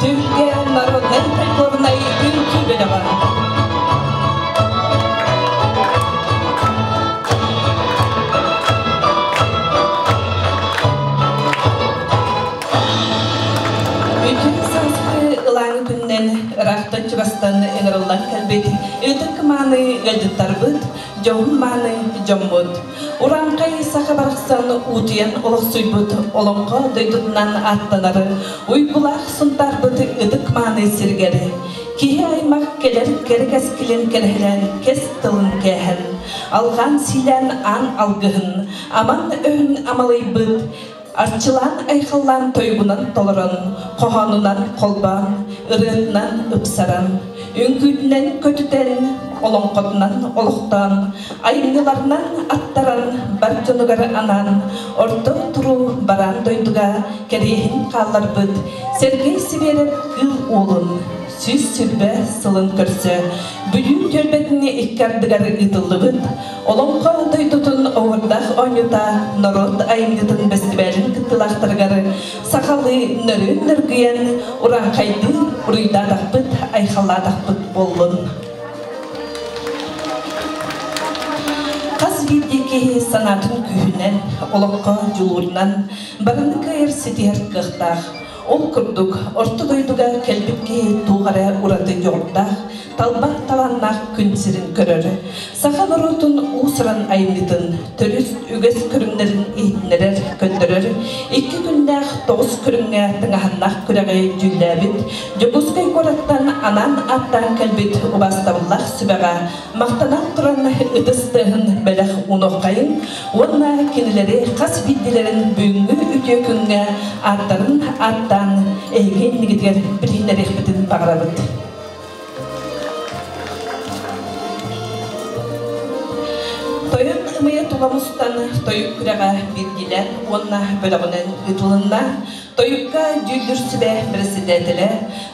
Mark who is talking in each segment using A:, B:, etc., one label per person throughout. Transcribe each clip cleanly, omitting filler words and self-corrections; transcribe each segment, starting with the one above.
A: Түһүлгэ народнай фольклорнай үҥкүү бөлөҕө. Үтүө сааскы ылааҥы күнүнэн ыраахтан-чугастан ыҥырыллан кэлбит ытык мааны ыалдьыттарбыт, дьоһун-мааны дьоммут. Урааҥхай саха барахсан уутуйан олохсуйбут олоҥхо дойдутунан ааттанар уйгулаах Сунтаарбыт ытык-мааны сиригэр киһи аймах кэлэр кэрэ кэскилин кэрэһэлээн кэс тылын кээһэн, алҕаан-сиилээн аан алгыһын, аман өһүн амалыйбыт, арчылаан айхаллаан тойугунан толорон, хоһоонунан холбоон, ырыатынан ыпсаран, үҥкүүтүнэн көтүтэн, олоҥхотунан олохтоон, айымньыларынан аттаран бар дьонугар анаан орто туруу бараан дойдуга кэриэһин хаалларбыт Сергей Сибиэрэп Кыыл Уолун 120 сылын көрсө Бүлүү түөлбэтин икки ардыгар ыытыллыбыт Олоҥхо дойдутун оһуордаах оонньуута норуот айымньытын бэстибээлин кыттыылаахтарыгар сахалыы нөрүөн нөргүйэн урааҥхайдыы уруйдаатахпыт, айхаллаатахпыт буоллун. Хас биирдии киһи санаатын күүһүнэн, олоххо дьулуурунан барыны кыайар ситиһэр кыахтаах. Ол курдук, орто дойдуга кэлбит киһи туох эрэ ураты дьоҕурдаах, талба талааннаах күн сирин көрөр. Саха норуотун уус-уран айымньытын, төрүт үгэс көрүҥнэрин иһитиннэрэр, көрдөрөр икки күннээх тоҕус көрүҥҥэ тыҥаһыннаах күрэҕи дьүүллээбит Дьокуускай куораттан анаан ааттаан кэлбит убаастабыллаах сүбэҕэ махтанан туран ытыс тыаһын бэлэх уунуоххайыҥ уонна кинилэри хас биирдиилэрин бүгүҥҥү үтүө күҥҥэ ааттарын ааттаан эһиги иннигитигэр билиһиннэриэхпитин баҕарабыт. Тойон ымыйа тула мустан тойук күрэҕэ биирдиилээн уонна бөлөҕүнэн ыытылынна. Тойукка дьүүллүүр сүбэ председателэ,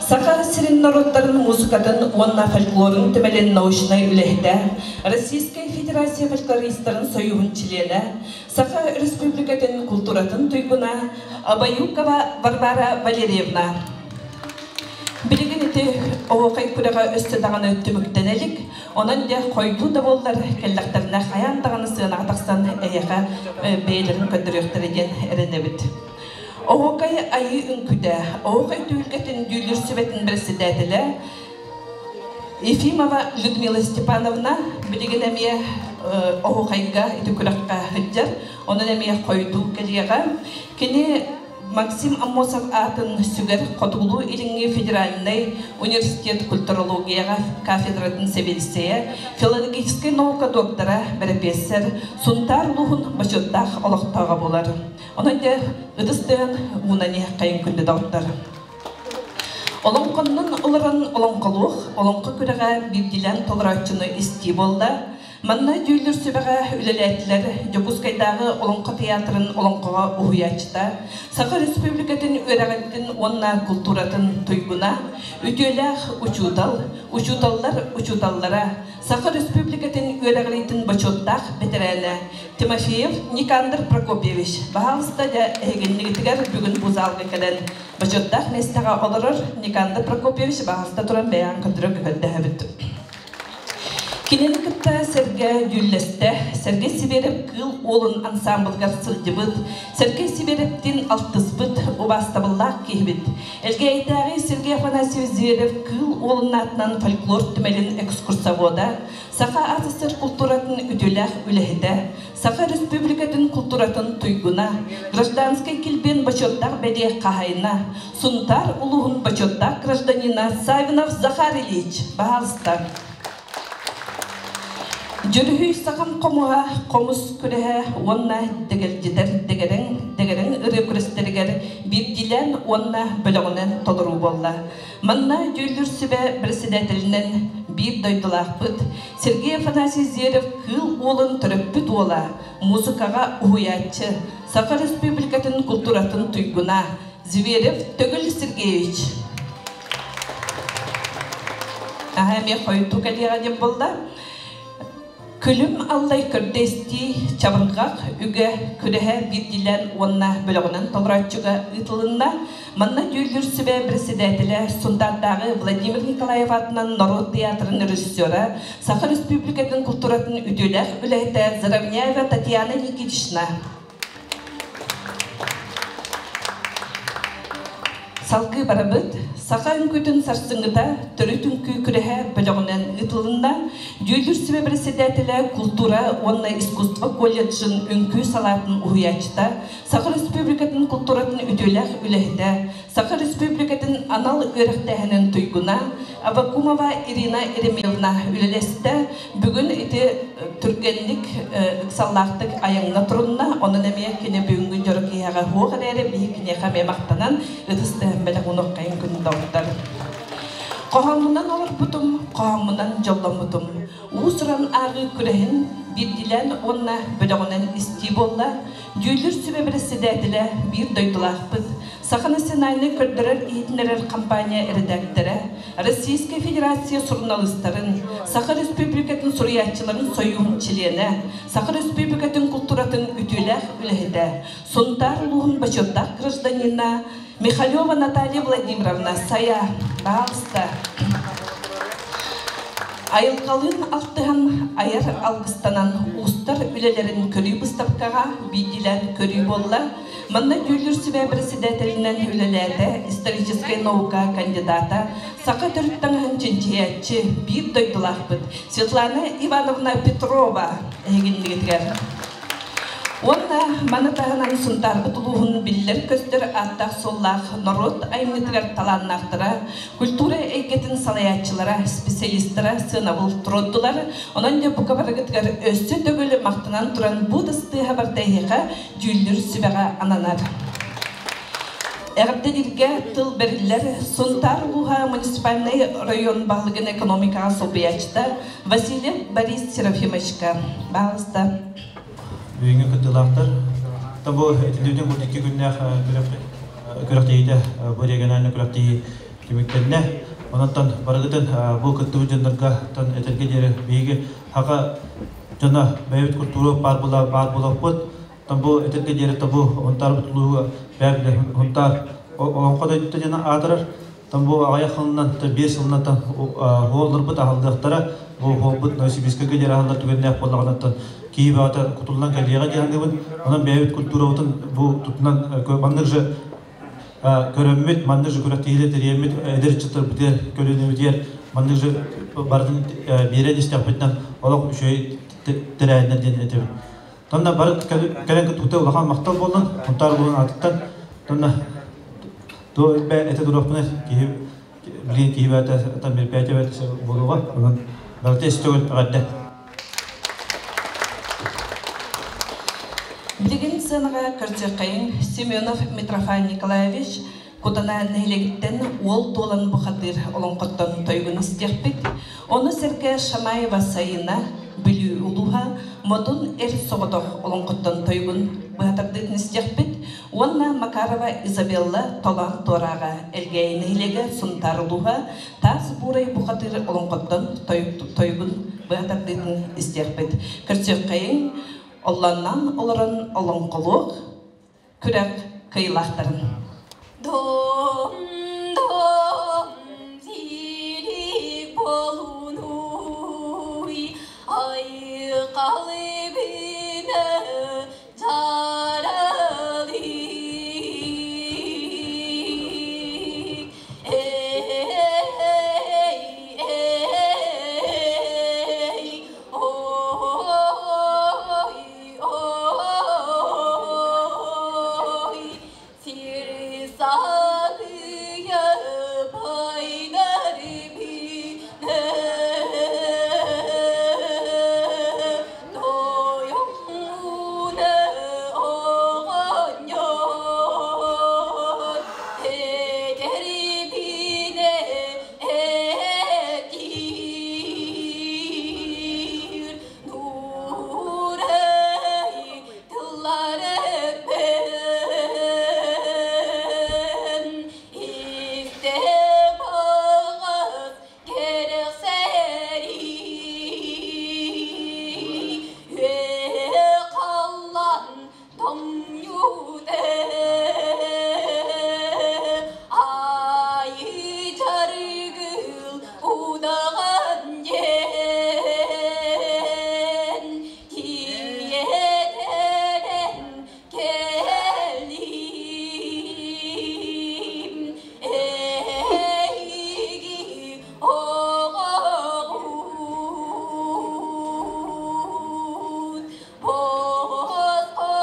A: Саха сирин норуоттарын музыкатын уонна фольклорун түмэлин научнай үлэһитэ, Российскай Федерация фольклористарын союһун чилиэнэ, Саха Республикатын култууратын туйгуна Абаюкова Варвара Валерьевна. Билигин ити оһуохай күрэҕэ өссө даҕаны түмүктэнэ илик. Онон дьэ хойдуу да буоллар кэллэхтэринэ хайаан даҕаны сыанаҕа тахсан эһиэхэ бэйэлэрин көрдөрүөхтэрэ диэн эрэнэбит. Оһуокай айыы үҥкүүтэ, оһуокай түһүлгэтин дьүүллүүр сүбэтин бэрэссэдээтэлэ Ефимова Людмила Степановна билигин эмиэ оһуохайга ити күрэххэ сылдьар, онон эмиэ хойдуу кэлиэҕэ. Кини Максим Аммосов аатын сүгэр Хотугулуу-Илиҥҥи федеральнай университет культурологияҕа кафедратын сэбиэдиссэйэ, филологическай наука доктора, бэрэпиэссэр, Сунтаар улууһун бочуоттаах олохтооҕо буолар. Онон дьэ ытыс тыаһын уунан иһэххэйин күндү доҕоттор. Олоҥхоннон олорон олоҥхолуох, олоҥхо күрэҕэ биирдиилээн толорооччуну истии буолла. Манна дьүүллүүр сүбэҕэ үлэлээтилэр Дьокуускайдааҕы Олоҥхо театрын олоҥхоҕо уһуйааччыта, Саха Республикатын үөрэҕиттин уонна култууратын туйгуна, үтүөлээх учуутал, учууталлар учууталлара, Саха Республикатын үөрэҕириитин бочуоттаах бэтэрээнэ Тимофеев Никандр Прокопьевич, баһаалыста дьэ эһигиннигитигэр бүгүн бу залга кэлэн бочуоттаах миэстэҕэ олорор Никандр Прокопьевич баһаалыста туран бэйэҕин көрдөрө көрдөһөбүт. Кинини кытта сэргэ дьүүллэстэ, Сергей Сибиэрэп Кыыл Уолун ансаамбылыгар сылдьыбыт, Сергей Сибиэрэптин алтыспыт убаастабыллаах киһибит. Элгээйитээҕи Сергей Афанасьевич Зверев Кыыл Уолун аатынан фольклор түмэлин экскурсовода, Саха АССР култууратын үтүөлээх үлэһитэ, Саха Республикатын култууратын туйгуна, гражданскай килбиэн бочуоттаах бэлиэ хаһайына, Сунтаар улууһун бочуоттаах гражданина Савинов Захар Ильич, баһаалыста. Дьүрүһүй сахам хомуһа, хомус күрэһэ уонна дэгэлдьитэр дэгэрэҥ, дэгэрэҥ ырыа күрэстэригэр биирдиилээн уонна бөлөҕүнэн толоруу буолла. Манна дьүүллүүр сүбэ председателинэн биир дойдулаахпыт Сергей Афанасьевич Зверев Кыыл Уолун төрөппүт уола, музыкаҕа уһуйааччы, Саха Республикатын култууратын туйгуна Зверев Төгүл Сергеевич. Аһа эмиэ хойутуу кэлиэҕэ диэн буолла. Күлүм аллай көрдө-истии чабырҕах үгэ күрэһэ биирдиилээн уонна бөлөҕүнэн толорооччуга ыытылынна. Манна дьүүллүүр сүбэ председателэ Сунтаардааҕы Владимир Николаев аатынан норуот театрын режиссера, Саха Республикатын култууратын үтүөлээх үлэһитэ Заровняева Татьяна Никитична. Салгыы барабыт. Саха үҥкүүтүн сарсыҥҥыта төрүт үҥкүү күрэһэ бөлөҕүнэн ыытылынна. Дьүүллүүр сүбэ председателэ култуура уонна искусство колледжын үҥкүү салаатын уһуйааччыта, Саха Республикатын култууратын үтүөлээх үлэһитэ, Саха Республикатын анал үөрэхтээһинин туйгуна Аввакумова Ирина Еремеевна үлэлэстэ. Бүгүн ити түргэнник ыксаллаахтык айаҥҥа турунна. Онон эмиэ кини бүгүҥҥү дьоро киһиэхэ суох эрээри, биһи киниэхэ эмиэ махтанан ытыс тыаһын бэлэх уунуоххайын күн доҕоттор. Хоһооммунан олорбутум, хоһооммунан дьолломмутум. Уус-уран ааҕыы күрэһин биирдиилээн уонна бөлөҕүнэн истии буолла. Дьүүллүүр сүбэ бэрэссэдээтэлэ биир дойдулаахпыт, Саха национальнай көрдөрөр-иһитиннэрэр компания эрэдээктэрэ, Российскай Федерация суруналыыстарын, Саха Республикатын суруйааччыларын сойууһун чилиэнэ, Саха Республикатын култууратын үтүөлээх үлэһитэ, Сунтаар улууһун бочуоттаах гражданина Михалева Наталья Владимировна Сайа, баалыста. Айылҕалыын алтыһан айар алгыстанан уустар үлэлэрин көрүү быыстапкаҕа биирдиилээн көрүү буолла. Манна дьүүллүүр сүбэ председателинэн үлэлээтэ историческай наука кандидата, саха төрүт таҥаһын чинчийээччи, биир дойдулаахпыт Светлана Ивановна Петрова эһигиннигитигэр. Уонна маны таһынан Сунтаарбыт улууһун биллэр-көстөр ааттаах-суоллаах норуот айымньытыгар талааннаахтара, культура эйгэтин салайааччылара, специалистара сыанабыл туруордулар. Онон дьэ бука барыгытыгар өссө төгүл махтанан туран бу тыстыыһа барда эһиэхэ дьүүллүүр сүбэҕэ ананар. Эҕэрдэлииргэ тыл бэриллэр Сунтаар улууһа муниципальнай район баһылыгын экономикаҕа солбуйааччыта Васильев Борис Серафимовичка. Баалыста.
B: Бүгүҥҥү кыттыылаахтар бу этиллибитин курдук икки күннээх күрэхтэһиитэ бу региональнай күрэхтэһии түмүктэннэ. Онон барыгытын бу кыттыбыт дьоннорго этэргэ диэри биһиги хака дьоно бэйэбит культура баар була баар буолуохпут. Бу этэргэ диэри бу Хунтаар бутулууга бэйэбит Хунтаар олоҥхо дойдута диэн аатырар. Бу аҕыйах сылынан, 5 сылынан хооллорбут аһыллыахтара. Бу хоолбут Новосибирскайга диэри аһыллар түгэннээх буоллаҕына киһи баҕата кутуллан кэлиэҕэ диэн саныыбын. Онон бэйэбит культурабытын бу тутунан маннык же көрөммүт, маннык же күрэхтэһиилэр тэрийэммит эдэр ыччаттарбытыгар, көлүөнэбитигэр маннык же барытын биэрэн истэхпитинэн олох үчүгэй тэрээһиннэр диэн этэбин. Тонна бары кэлэн кыттыбыта улахан махтал буоллун, Хунтаар улуун аатыттан. Тонна то этэ туруохпуна киһи билигин киһи бээтэ там мероприятие бээтэ буолуоҕа. Онон барыта истөгөл эҕэрдэ.
A: Билигин сыанаҕа көрсүөххэйиҥ Семенов Митрофан Николаевич Кутана нэһилиэгиттэн уол туолан бухатыыр олоҥхоттон тойугун истиэхпит. Ону сэргэ Шамаева Сайына Бүлүү улууһа Модун эр соҕотох олоҥхоттон тойугун быһатардыытын истиэхпит. Уонна Макарова Изабелла Толоон Туорааҕа Элгээйи нэһилиэгэ Сунтаар улууһа Таас Буурай бухатыыр олоҥхоттон тойугун быһатардыытын истиэхпит. Көрсүөххэйиҥ, оллоннон олорон олоҥхолуох күрэх кыайыылаахтарын.
C: Дом, дом, сирик болунуй, айқалы бине жаралик. Эй, эй, ой, ой, сир сағыя байнар бине, тойоңуна оҕонньор, эдэр бине этир, нурай тыллар эппен, исте бағас кэрэхсэри, қаллан тоңюде, айы жаргыл удаған ен, тиетерен келим, эйги оғағут, босқо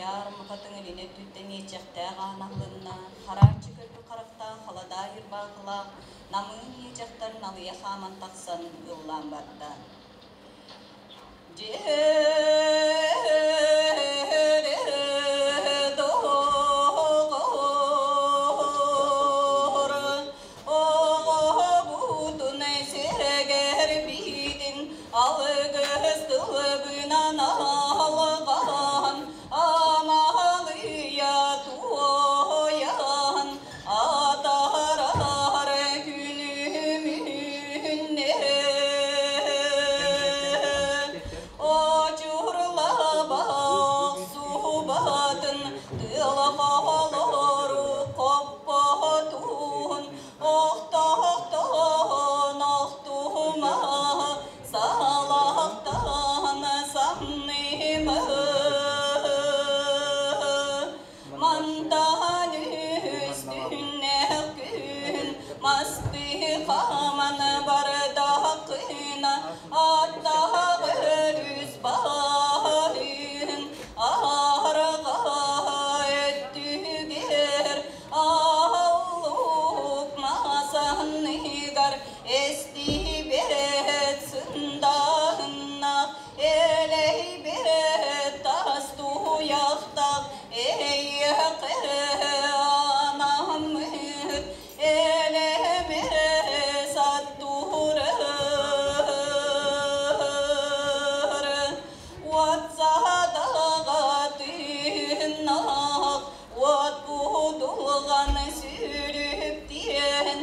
D: Куйаар мукатын илин өттүттэн иэччэхтээх аан аһылынна, харааччы көрбүт харахтаах халадаай ырбаахылаах намыын иэчэхтэр налыйа хааман тахсан ыллаан барда. Дьиэ оҕобутун сирэгэр биитин алгыс тылбынан алҕаан амалыйа туойан атаарар күнүмүннэ очурлабах субатын тыала холору хоппотун охтохтон охтума салахтан самныма мантан үстүннэх күн масты хаман бардакына аттаах өрүс баһын арҕа өттүгэр аллук масанныгар эстибэт сындаһынна элэйбэт тас туйахтах эйэхэ анаммыт элэмэс аттурар уотсадаҕатыннах уот будулган сүрүптиэн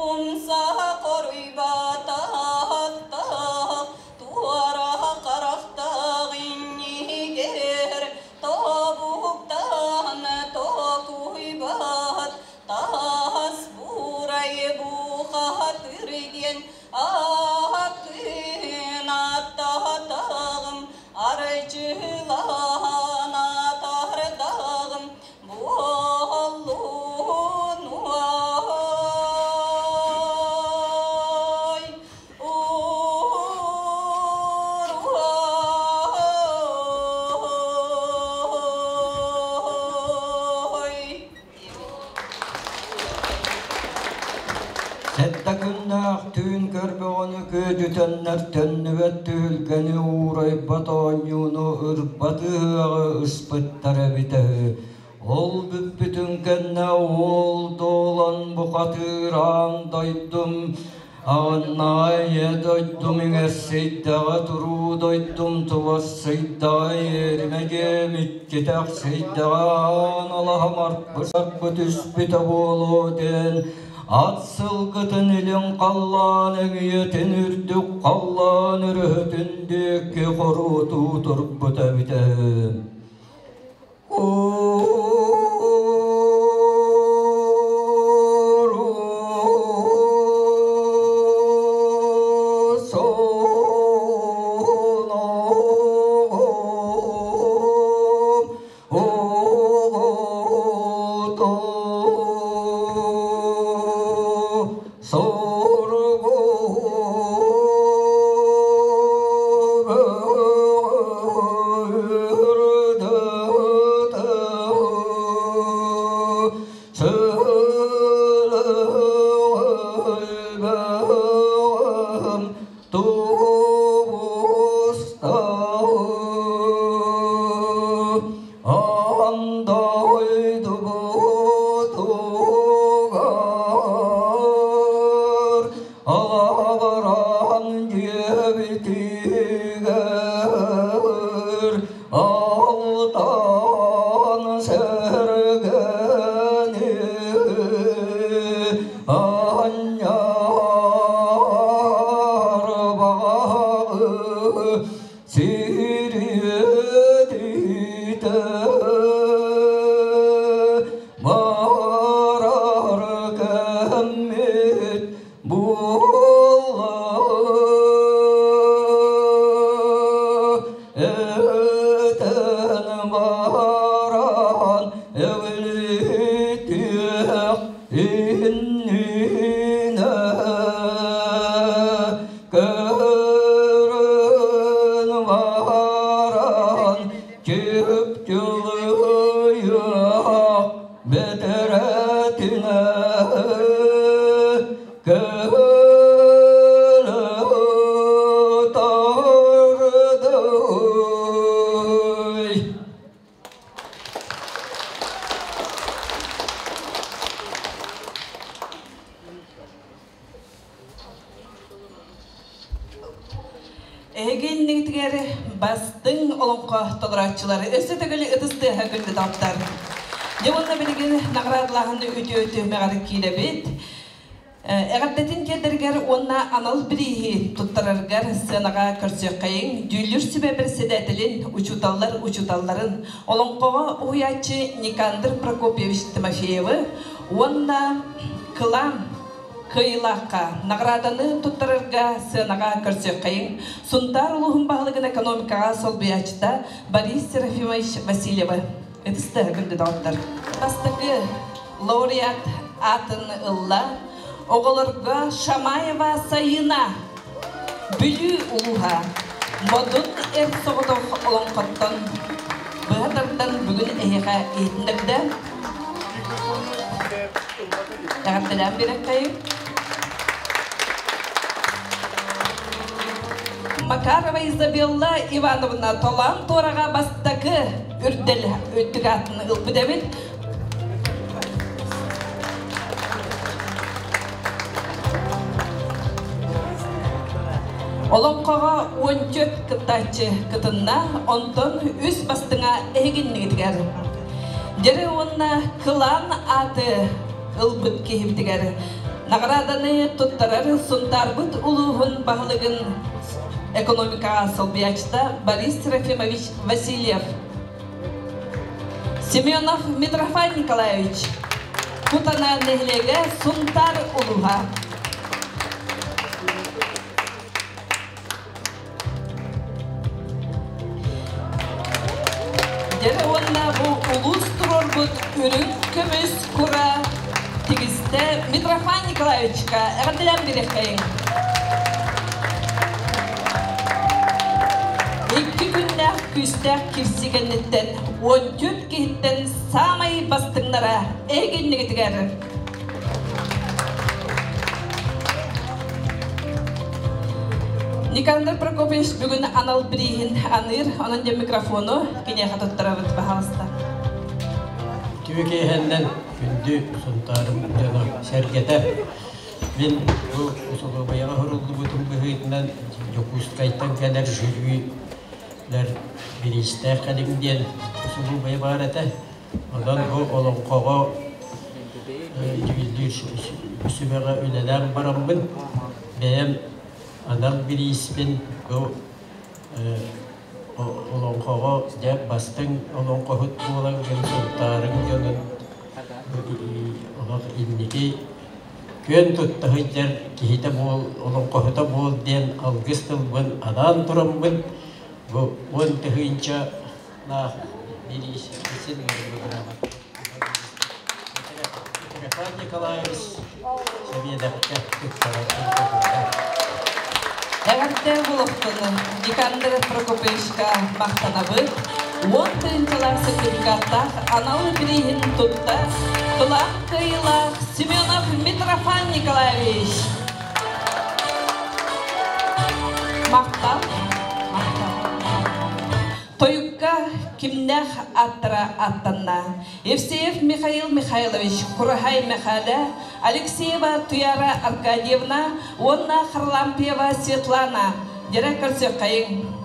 D: умса хоруйбатахтах туора харахтах иннигэр тобуктан токуйбат тас бурай бухатыр диэн акын аттатағым арчылан атардағым буоллун ой уруой.
E: Сэттэ күннээх түүн көрбөҕөнү күөдүтэннэр төннүбэт түһүлгэни уурайбат оонньууну ырбат ыһыаҕы ыспыттар эбитэ үһү. Ол бүппүтүн кэннэ уол дуолан бухатыыраан дойдум аҕыннаҕа дойдум иҥэрсийдэҕэ туруу дойдум тулассыйдаҕа иэримэ дьиэм иччитэхсийдэҕэ аан алаһам арбы түспүтэ буолуо диэн ат сылгытын илин халлаан өҥүйэтин үрдүк халлаан өрөһөтүн диэки хоруотуу турбута эбитэ. Алтан сэргэни анньар баҕаҕы сириэдитэ барар кэммит буолла этэн баран эвлитиэх иннинэ көрөн баран чүп
A: Эһигиннигитигэр бастыҥ олоҥхо толорооччулары өссө төгүл ытыс тыаһа күндү доҕоттор. Дьэ уонна билигин наҕараадалааһын үтүө түһүмэҕэр киирэбит. Эҕэрдэтин тиэрдэригэр уонна анал бирииһи туттарарыгар сценаҕа көрсүөххэйиҥ дьүүллүүр сүбэ председателин, учууталлар учууталларын, олоҥхоҕо уһуйааччы Никандр Прокопьевич Тимофеевы уонна Кылаан кыайыылаахха наҕарааданы туттарарга сыанаҕа көрсүөххэйиҥ Сунтаар улууһун баһылыгын экономикаҕа солбуйааччыта Борис Серафимович Васильевы. Ытыс тыаһа күндү доҕоттор. Бастакы лауреат аатын ылла оҕолорго Шамаева Сайына, Бүлүү улууһа, Модун эр соҕотох олоҥхоттон быһа тардан бүгүн эһиэхэ иһитиннэрдэ. Эҕэрдэлээн биэрэххэйиҥ. Макарова Изабелла Ивановна Толоон Туораҕа бастакы үрдэл үрдүк аатын ылбыт эбит. Олоҥхоҕо 14 кыттааччы кытынна, онтон үс бастыҥа эһигиннигитигэр. Дьэрэ уонна кылаан ааты ылбыт киһибитигэр наҕарааданы туттарар Сунтаарбыт улууһун баһылыгын экономикаҕа солбуйааччыта Борис Серафимович Васильев. Семенов Митрофан Николаевич, Кутана нэһилиэгэ Сунтаар улууһа. Дьэ уонна бу улуус туруорбут үрүҥ көмүс кура тигистэ Митрофан Николаевичка эҕэрдэлээн биэриэххэйиҥ. Икки күннээх күүстээх кирси кэнниттэн 14 киһиттэн саамай бастыҥнара эһигиннигитигэр. Никандр Прокопьевич бүгүн анал бирииһин аныыр, онон дьэ микрофону киниэхэ туттарабыт, баһаалыста.
F: Үтүө киэһэннэн күндү Сунтаарым дьоно сэргэтэ. Мин бу усулуобуйаҕа суруллубутум быһыытынан Дьокуускайтан кэлэр жюрилэр бириистээх кэлиҥ диэн усулуобуйа баар этэ. Онон бу олоҥхоҕо дьүүллүүр сүбэҕэ үлэлээн бараммын, бэйэм анал бирииспин бу олоҥхоҕо дьэ бастыҥ олоҥхоһут буолан Сунтаарыҥ дьонун олох инники күөн тутта сылдьар киһитэ буол, олоҥхоһута буол диэн алгыс тылбын анаан тураммын бу 10 тыһыынча лаах бириис исин Михаил Николаевич Сэбиэдэпкэ туттарар.
A: Эҕэрдэ буолуохтун Никандр Прокопьевичка махтанабыт. 10 тыһыынчалаах сертификаттаах анал бирииһин тутта Кылаан кыайыылаах Семенов Митрофан Николаевич. Махтал. Махтал. Тойукка кимнээх ааттара ааттанна? Евсеев Михаил Михайлович, Кураһай Михаля, Алексеева Туяра Аркадьевна уонна Харлампьева Светлана. Дьэрэ көрсүөххэйиҥ.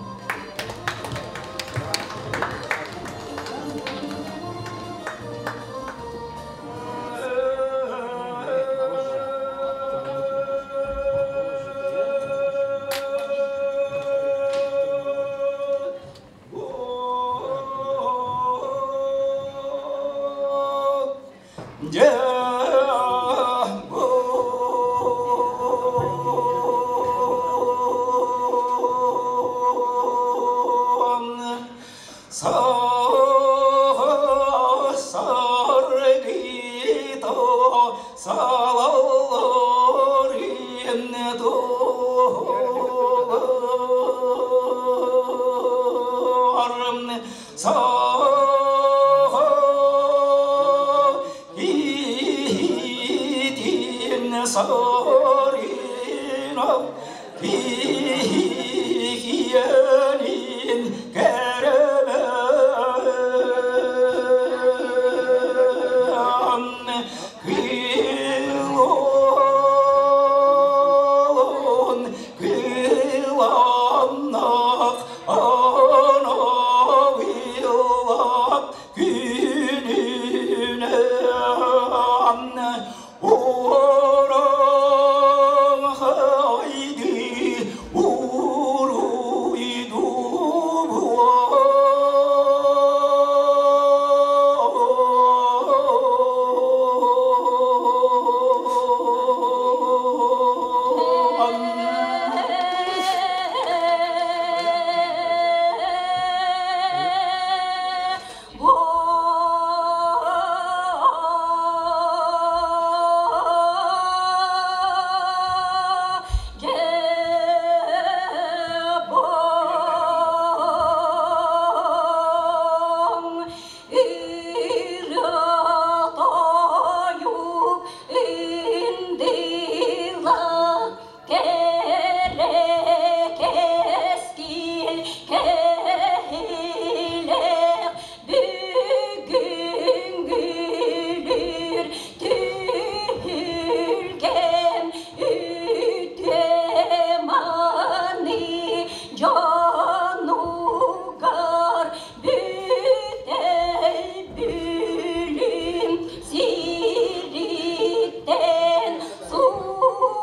C: Кэһилэх бүгүҥҥүлүр түһүлгэм үтүө маны дьонугар бүтэй бүлүм сириттэн сураҕырбат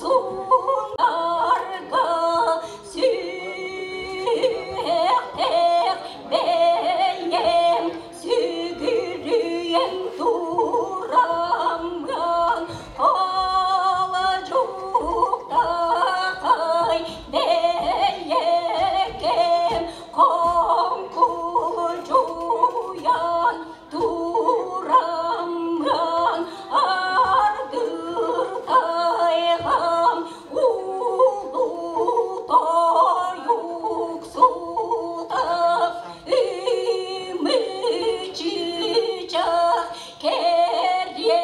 C: сунарга сүһүөхтээх бэйэм сүгүрүйэн тураммын Холадьуктахай бэйэкэм хоҥкулдьуйан тураммын ардыртайҕам улуу тойуксутах ымычычах кэриэтэ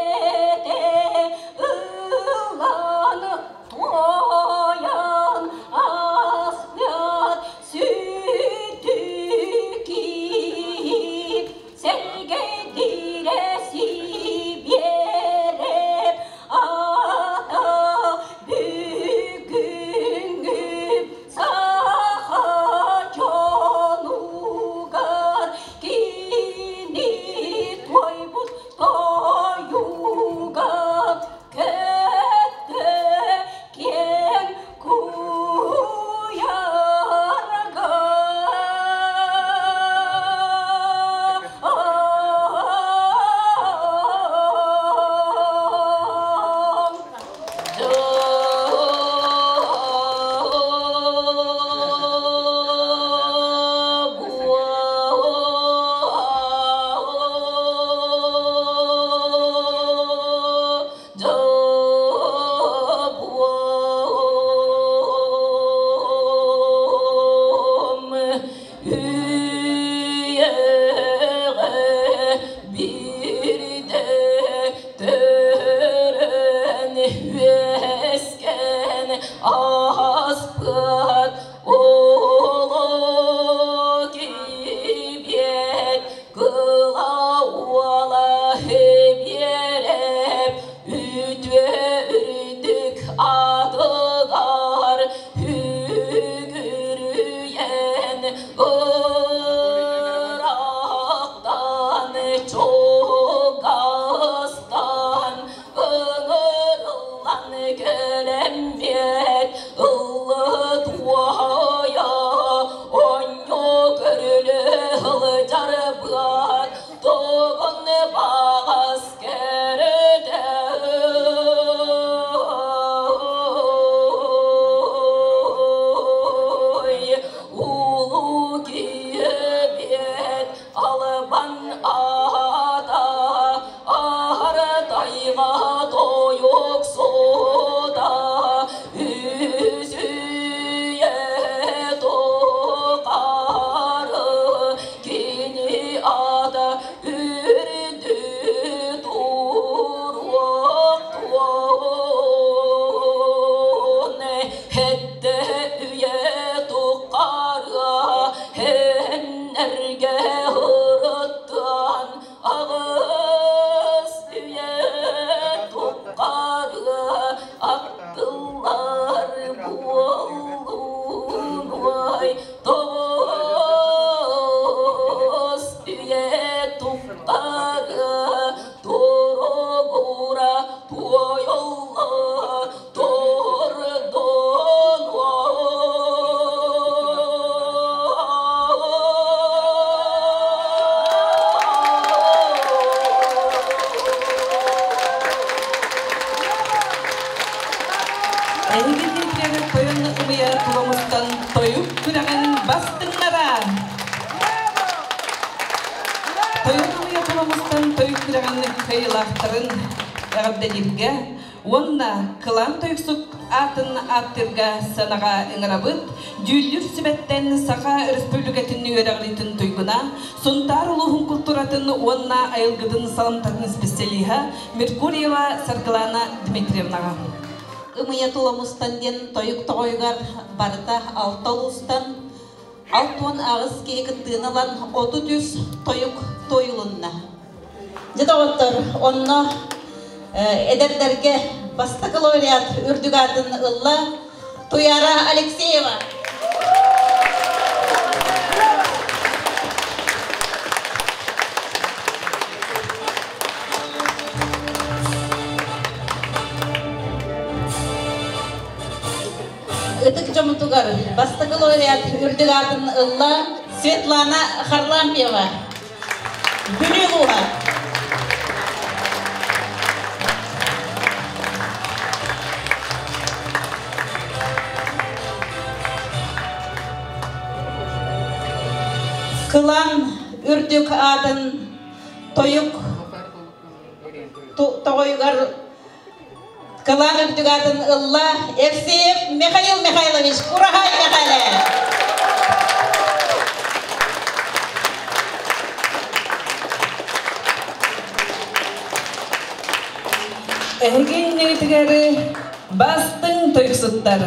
C: ылан туойан аспыт сүтү киһи сэргэдирэ сибиэрэп ата бүгүҥҥү саха дьонугар кини туойбут тойуга көттө киэҥ куйаарга. Биирдэ төрөн үөскэн ааспыт улуу кибиэт кыла уола биэрэп үтүө үрдүк атыгар үгүрүйэн ыраахтан чугастан ыҥырыллан кэлэммиэт ыллыт уойа онньу көрүлү сылдьарбыат тугун баҕас кэрэтэ улуу киэбиэт албан аата аһар тайҕа тойуксута үсүйэ тухары кини аата үрдү туруохтуон хэттэ үйэ тухары хэннэргэ ырыттан аҕыс үйэ тухары аттылар буоллунуай тоҕус үйэ тухары туругура туойулла
A: Эһиги Дмитриевич тойон ымыйа туламыттан тойук күрэҕин бастыҥнара! Тойон ымыйа туламыттан тойук күрэҕин кыайыылаахтарын эҕэрдэлииргэ уонна кылаан тойуксук аатын ааттыырга сыанаҕа ыҥырабыт дьүүллүүр сүбэттэн Саха Өрөспүүбүлүкэтин үөрэҕириитин туйгуна, Сунтаар улууһун култууратын уонна айылгытын саламтатын специалиһа Меркурьева Саргылана Дмитриевнаҕа.
D: Ымыйа тула мустан диэн тойук тоҕойугар барыта алта улуустан 68 киһи кыттыыны ылан 33 тойук туойулунна. Дьэ доҕоттор, онно эдэрдэргэ бастакы лауреат үрдүк аатын ылла Туяра Алексеева. Ытык дьомутугар бастакы лауреат үрдүк аатын ылла Светлана Харлампьева. Бүлүү улууһа. Кылан үрдүк аатын тойук тоҕойугар Кылаан үрдүк аатын ылла Евсеев Михаил Михайлович Кураһай Мэхээлэ.
A: Эһиги иннигитигэр бастыҥ тойуксуттар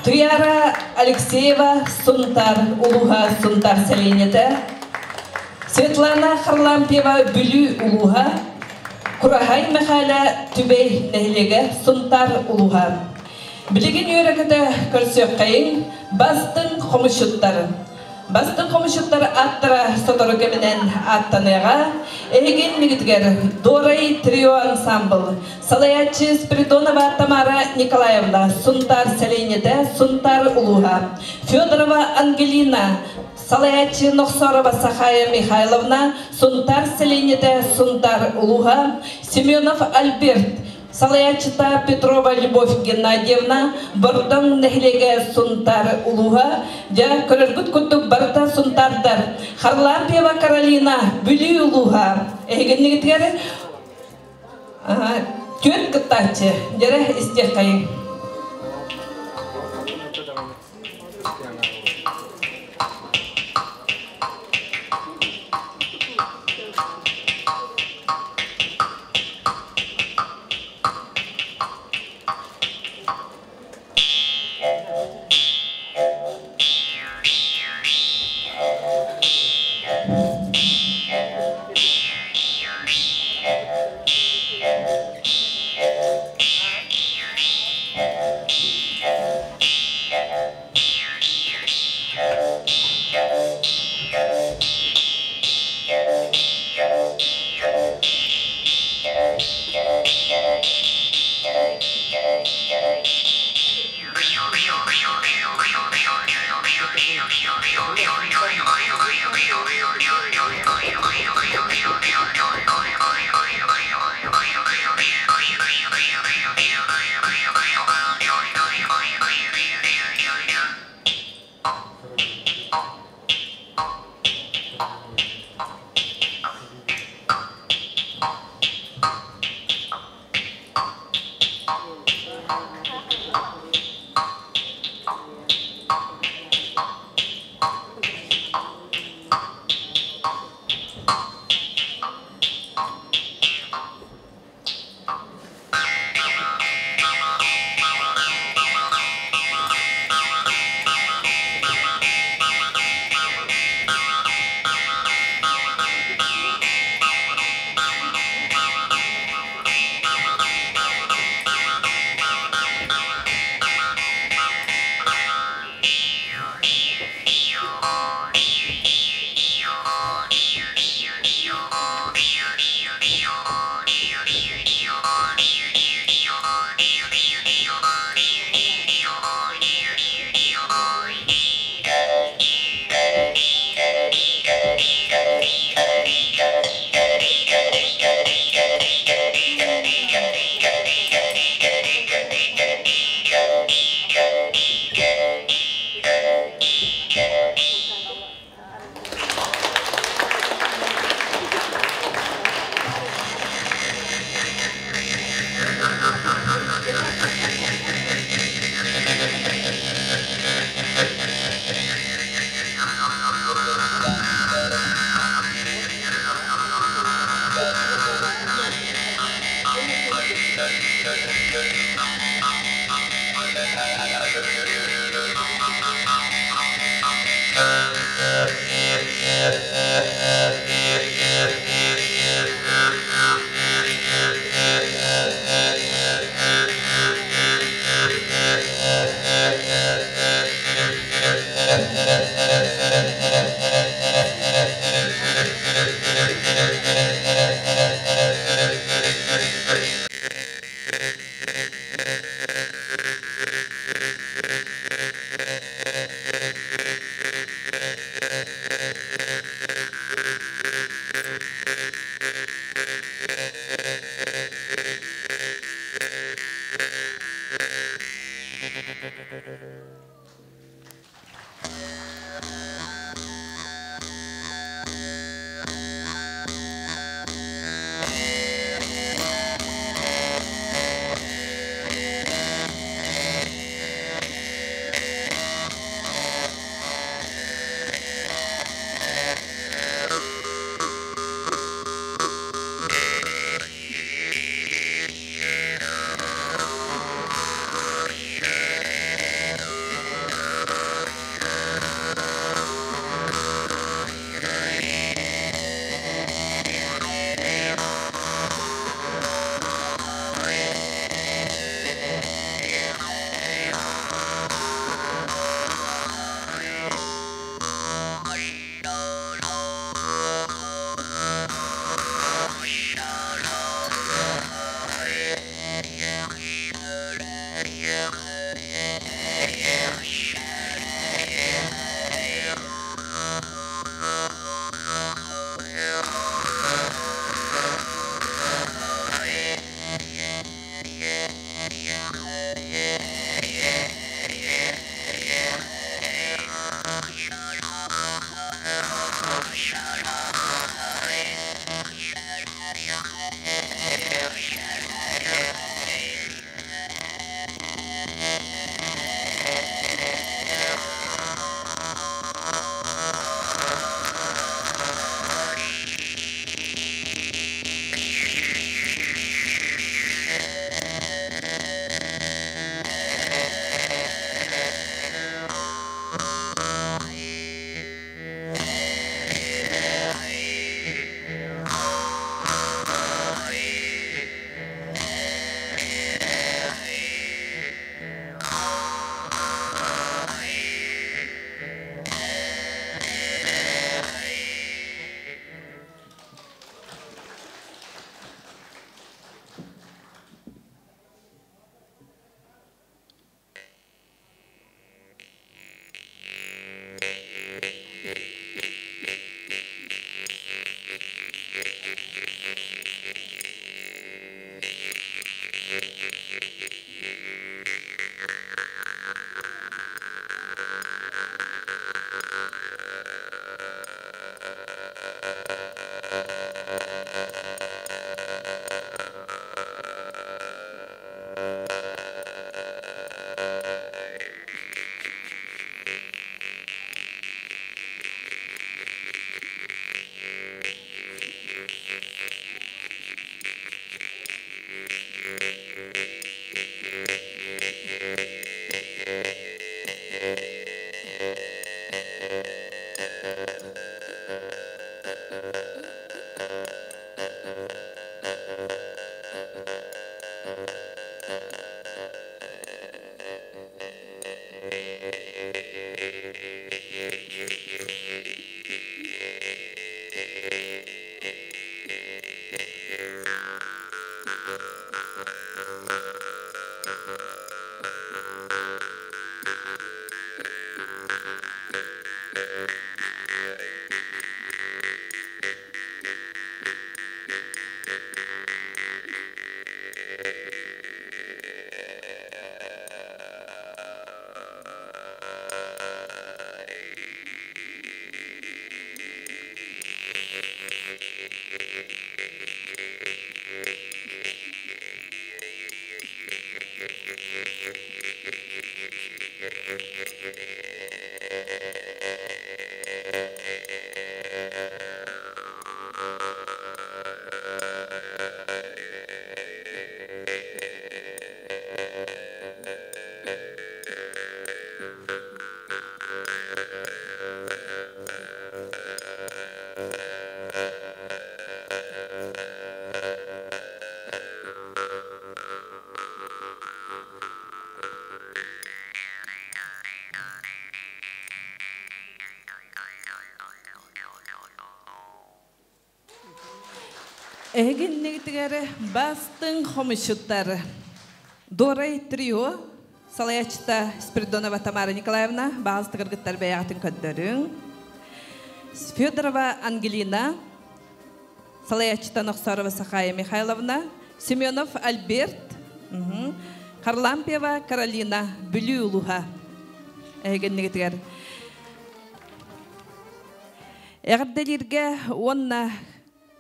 A: Туяра Алексеева Сунтар улууһа Сунтар сэлиэнньэтэ Светлана Харлампьева Бүлүү улууһа Кураһай Мэхээлэ Түбэй нэһилиэгэ Сунтаар улууһа. Билигин үөрэ-көтө көрсүөххэйиҥ бастыҥ хомусчуттар. Бастыҥ хомусчуттар аттара сотору кэминэн аттаныаҕа. Эһигин мигитигэр Дуорай трио ансамбл салайааччы Спиридонова Тамара Николаевна Сунтаар сэлиэнньэтэ Сунтаар улууһа Федорова Ангелина Салайааччы Нохсорова Сахая Михайловна, Сунтаар сэлиэнньэтэ Сунтаар улууһа, Семенов Альберт, салайааччыта Петрова Любовь Геннадьевна, Бордоҥ нэһилиэгэ Сунтаар улууһа, дьэ, көрөргүт курдук барыта сунтаардар, Харлампьева Каролина, Бүлүү улууһа. Эһигиннигитигэр түөрт кыттааччы, дьэрэ истиэххэйиҥ. Эһигиннигитигэр бастыҥ хомусчуттар Дорай трио салайааччыта Спиридонова Тамара Николаевна баҕас кыргыттар бэйэҕитин көрдөрүҥ. Федорова Ангелина салайааччыта Нохсорова Сахая Михайловна, Семенов Альберт, Харлампьева Каролина Бүлүү улууһа эһигиннигитигэр Эҕэрдэлииргэ уонна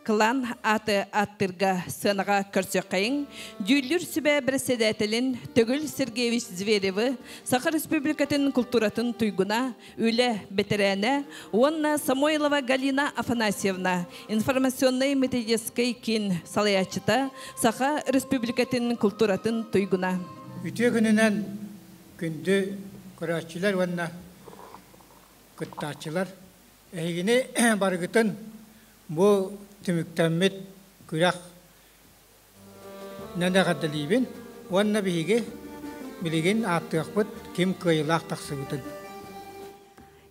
A: Кылаан ааты ааттыырга сыанаҕа көрсүөххэйиҥ. Дьүүллүүр сүбэ бэрэссэдээтэлин Төгүл Сергеевич Зверевы, Саха Республикатын култууратын туйгуна, үлэ бэтэрээнэ уонна Самойлова Галина Афанасьевна, информационнай методическай киин салайааччыта, Саха Республикатын култууратын туйгуна.
G: Үтүө күнүнэн күндү көрөөччүлэр уонна кыттааччылар! Эһигини барыгытын бу түмүктэммит күрэх эҕэрдэлиибин уонна биһиги билигин ааттыахпыт ким кыайыылаах тахсыбытын.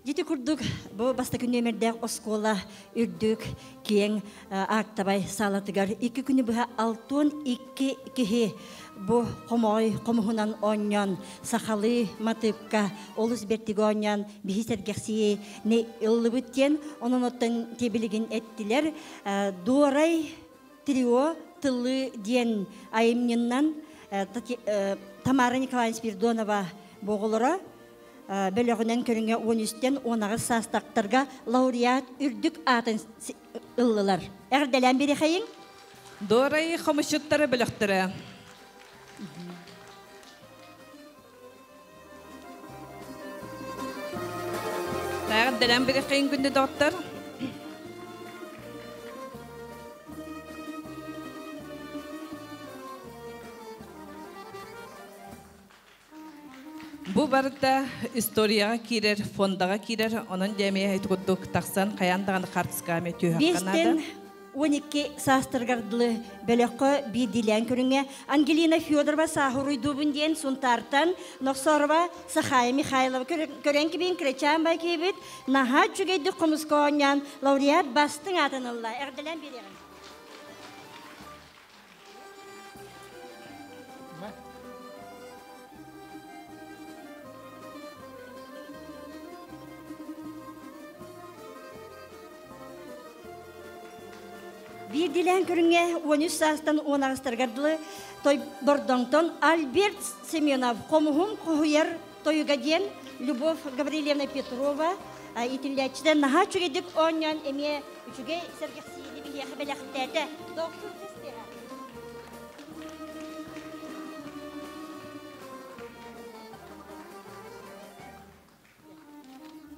H: Дьити курдук бу бастакы нүөмэрдээх оскуола үрдүк киэҥ аактабай саалатыгар икки күнү быһа 62 киһи бу хомоҕой хомуһунан оонньоон сахалыы матыыпка олус бэртик оонньоон биһи сэргэхсийиини ыллыбыт диэн онон оттон тиэбилигин эттилэр Дуорай трио тыллыы диэн айымньыннан Тамара Николаевна Спиридонова оҕолоро бөлөҕүнэн көрүҥэ уон үстэн уон аҕыс саастаахтарга лауреат үрдүк аатын ыллылар. Эҕэрдэлээн бириэхэйиҥ.
A: Дуорай хомусчуттара бөлөхтөрө. Эҕэрдэлээн бириэхэйиҥ күндү доҕоттор. Бу барыта историяҕа киирэр, фондаҕа киирэр, онон дьэ эмиэ ити курдук тахсан хайаан даҕаны хаартыскаҕа эмиэ түһүөххэ наада.
H: Биэстэн 12 саастарыгар дылы бөлөххө биирдиилээн көрүҥҥэ Ангелина Федорова сааһыруйдуубун диэн Сунтаартан Нохсорова Сахая Михайлова көрөн кибин кырачаан бай киһибит наһаа үчүгэйдик хомуска оонньоон лауреат бастыҥ аатын ылла. Эҕэрдэлээн биэриэҕиҥ. Биирдиилээн көрүҥҥэ 13 саастан 18 дылы той Бордоҥтон Альберт Семенов хомуһун хоһуйар тойуга диэн Любовь Гаврильевна Петрова иитиллээччитэ наһаа үчүгэйдик оонньоон эмиэ үчүгэй сэргэхсийиини биһиэхэ бэлэхтээтэ. Дохсун тестиэҕэ.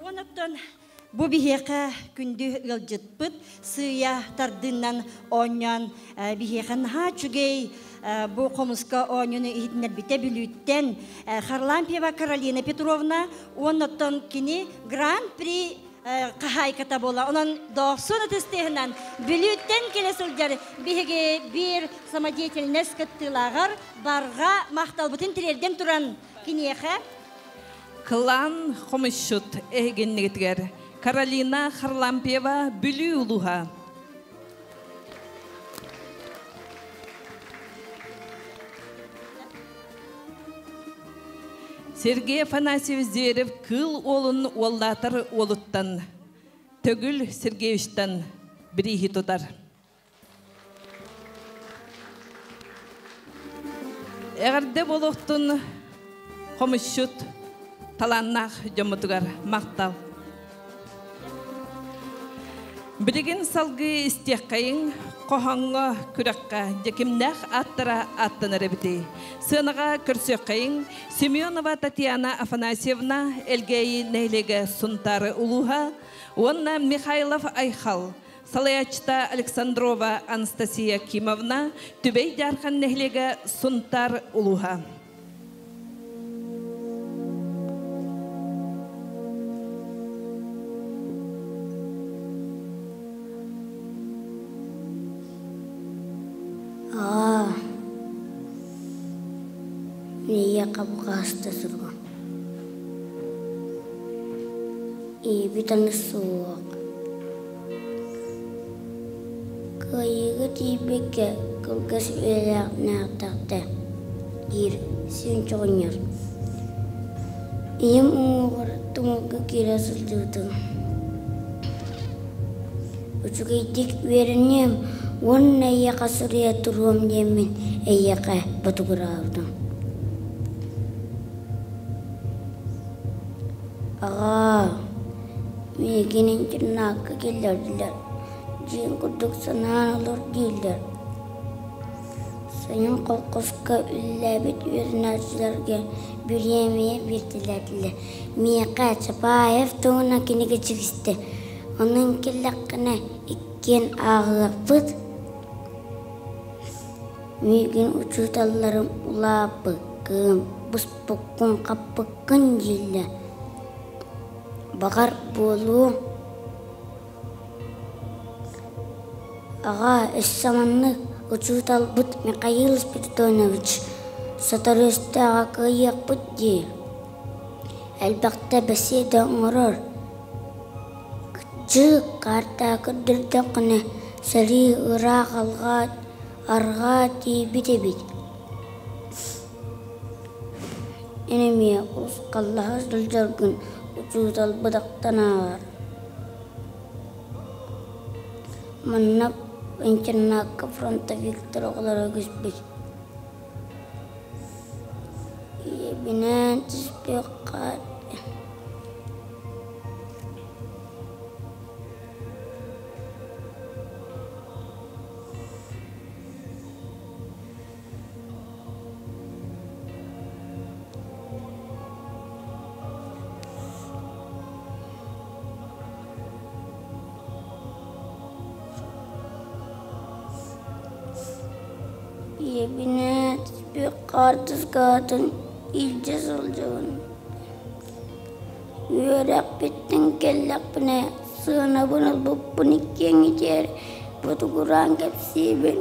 H: Онуттан бу биһиэхэ күндү ыалдьыппыт сыыйа тардыынан оонньоон биһиэхэ наһаа үчүгэй бу хомуска оонньууну иһитиннэрбитэ Бүлүүттэн Харлампьева Каролина Петровна уоннаттан кини Гран-при хаһаайката буола. Онон дохсун ытыстыһынан Бүлүүттэн кэлэ сылдьар биһиги биир самодеятельность кыттыылааҕар барҕа махталбытын тириэрдэн туран киниэхэ
A: Кылаан хомусчут эһигиннигитигэр Каролина Харлампьева Бүлүү улууһа. Сергей Афанасьевич Зверев кыыл уолун уоллаатар уолуттан Төгүл Сергеевичтан бирииһи тутар. Эҕэрдэ буолуохтун хомусчут талааннаах дьоммутугар махтал. Билигин салгыы истиэххэйиҥ хоһооҥҥо күрэххэ дьэкимнээх ааттара ааттанар эбитий. Сыанаҕа көрсүөххэйиҥ Семенова Татьяна Афанасьевна Элгээйи нэһилиэгэ Сунтаары улууһа уонна Михайлов Айхал салайааччыта Александрова Анастасия Кимовна Түбэй Дьаархан нэһилиэгэ Сунтаар улууһа.
I: Аа, миэхэ букаста суругум. Ийэбит аны суох. Кыайыыга тиийбэккэ кылгас үйэлээхтэ диир син чоҕунньар. Ийэм уҥуоҕар тумулга киирэ сылдьыбытым. Үчүгэйдик үөрэниэм уонна эйиэхэ суруйа туруом диэммин эйиэхэ ботугураабытым. Аҕаа, миигин интернакка киллэрдилэр, дьиэҥ курдук санаан олор дииллэр. Сайын колхозка үлэлээбит үөрэнээччилэргэ бириэмийэ биэртэлээтилэр. Миэхэ Чапаев туһунан кинигэ тигистэ. Онон кэллэххинэ иккиэн ааҕыахпыт. Миигин учууталларым улааппыккын, буспуккун-хаппыккын дииллэр. Баҕар, буолуо. Аҕаа, өссө маннык учууталбыт Михаил Спиридонович сотору өстөөҕө кыайыахпыт дии. Элбэхтэ бэсиэдэ оҥорор. Кырдьык, каартаҕа көрдөрдөххүнэ, сэрии ыраах алҕаа арҕаа тиийбит эбит. Эн эмиэ урусхаллаһа сылдьаргын учууталбыт ахтан ааҕар. Манна интернакка фронтовиктар оҕолоро үгүспүт. Ийэбинээн түспүөххэ Ийэбинээн түспүт хаартыскатын илдьэ сылдьабын. Үөрэхпиттэн кэллэхпинэ сыанабын ылбыппын иккиэн итиэр ботугураан кэпсиибин.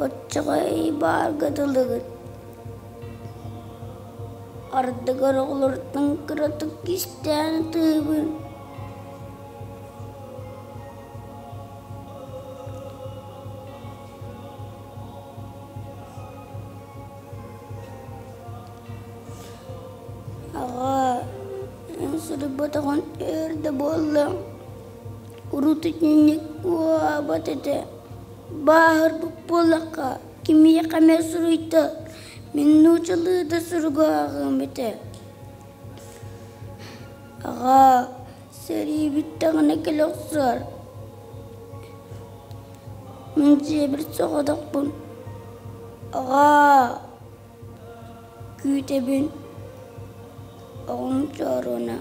I: Оччоҕо баарга дылыгыт. Ардыгар оҕолортон кыратык кистээн ытыыбын. Аҕаа, эн суруйбатаҕын өр да буолла. Урут итинник уһаабат этэ. Бааһырбыт буоллахха, кимиэхэ эмэ суруйда, мин нууччалыы да суругу ааҕыам этэ. Аҕаа, сэрии бүттэҕинэ кэлэ охсор. Мин дьиэбэр соҕотохпун. Аҕаа, күүтэбин. Оҕом чооруона.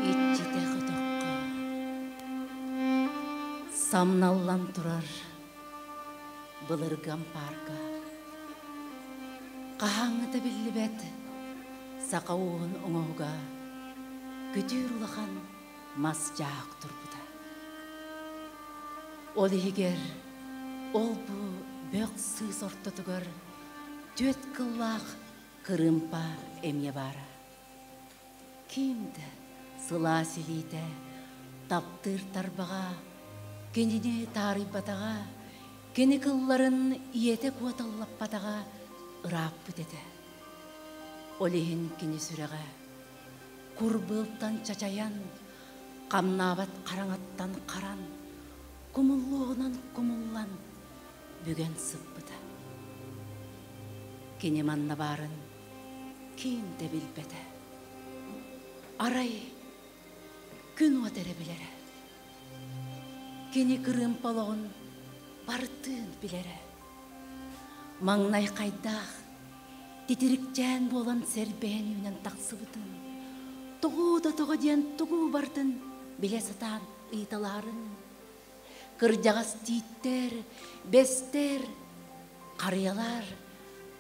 J: Иччитэх өтөххө самналлан турар былыргы ампаарга хаһааҥҥыта биллибэт саха ууһун оҥоһуга күтүүр улахан мас дьаах турбута. Ол иһигэр ол-бу бөх сыыс ортотугар түөрт кыллаах кырыымпа эмиэ баара. Ким да сылаас илиитэ таптыыр тарбаҕа кинини таарыйбатаҕа, кини кылларын ийэтэ куоталлаппатаҕа ырааппыт этэ. Ол иһин кини сүрэҕэ. Кур быалтан чачайан, хамнаабат хараҥаттан харан, кумуллуоҕунан кумуллан бүгэн сыппыта. Кини манна баарын ким да билбэтэ. Арай күн уот эрэ билэрэ. Кини кырыымпа олоҕун барытын билэрэ. Маҥнай хайдаах титирикчээн буолан сэрбэйэн үүнэн тахсыбытын, тоҕу да тоҕо диэн тугу барытын билэ сатаан ыйыталаһарын, кырдьаҕас тииттэр, бэстэр, харыйалар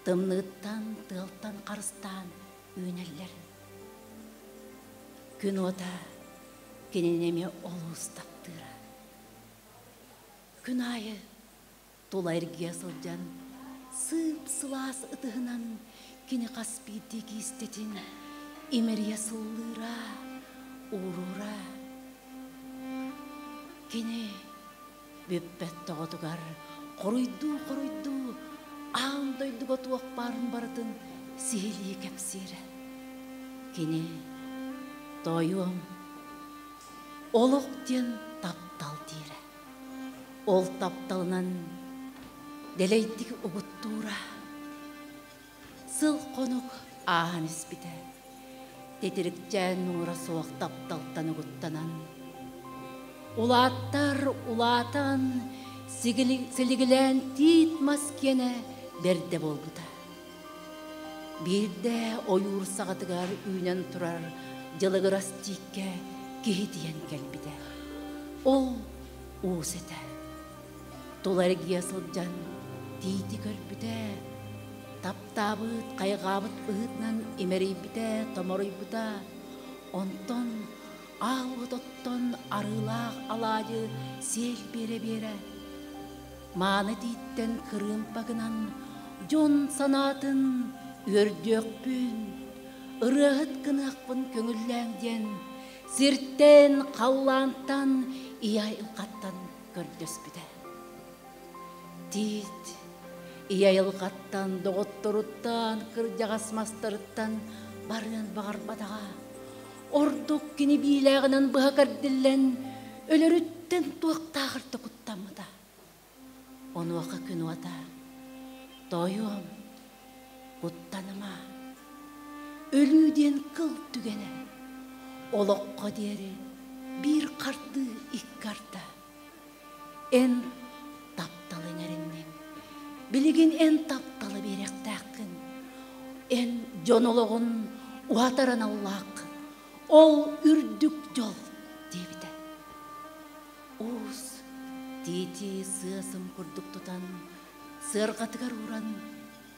J: тымныыттан, тыалтан харыстаан үүнэллэр. Күн уота кинини эмиэ олус таптыыра. Күн аайы тула эргийэ сылдьан, сыып-сылаас ытыһынан кини хас биирдии киистэтин имэрийэ сыллыыра, уурура. Кини бүппэт тоҕотугар хоруйдуу-хоруйдуу аан дойдуга туох баарын барытын сиһилии кэпсиирэ. Кини тоойуом олох диэн таптал диирэ. Ол тапталынан дэлэйдик угуттуура. Сыл-хонук ааһан испитэ. Титирикчээн муҥура суох тапталтан угуттанан. Улааттар улаатан, силигилээн тиит мас киэнэ бэрдэ буолбута. Биирдэ ойуур саҕатыгар үүнэн турар дьылыгырас тииккэ киһи тиийэн кэлбитэ. Ол уус этэ. Тула эргийэ сылдьан тиити көрбүтэ, таптаабыт, хайҕаабыт быһыытынан имэрийбитэ, томоруйбута. Онтон аал ототтон арыылаах алаадьы сиэл биэрэ-биэрэ Мааны тииттэн кырыымпа гынан дьон санаатын үөрдүөхпүн, ырыаһыт гыныахпын көҥүллээҥ диэн сиртэн, халлаантан, ийэ айылҕаттан көрдөспүтэ. Тиит ийэ айылҕаттан, доҕотторуттан, кырдьаҕас мастарыттан барыан баҕарбатаҕа. Ордук кини биилээҕинэн быһа кэрдиллэн, өлөрүттэн туохтааҕар да куттаммыта. Онуоха күн уота, тоойуом, куттаныма, өлүү диэн кыл түгэнэ, олоххо диэри биир хардыы икки арда. Эн тапталы иҥэринниҥ, билигин эн тапталы биэриэхтээххин, эн дьон олоҕун уһатар аналлааххын, ол үрдүк дьол диэбитэ. Уус тиити сыа-сым курдук тутан, сыарҕатыгар ууран,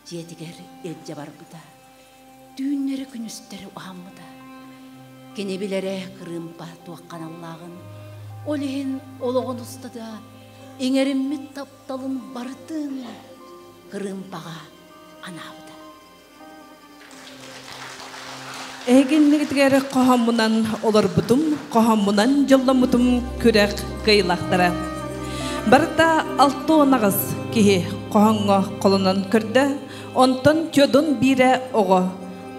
J: дьиэтигэр илдьэ барбыта. Түүннэри-күнүстэри уһаммыта. Кини билэрэ кырыымпа туохха аналлааҕын, ол иһин олоҕун устата иҥэриммит тапталын барытын кырыымпаҕа анаабыта.
A: Эһигиннигитигэр хоһоммунан олорбутум, хоһоммунан дьолломмутум күрэх кыайылаахтара. Барыта 68 киһи хоһоҥҥо холонон көрдө, онтон Чодун биирэ оҕо.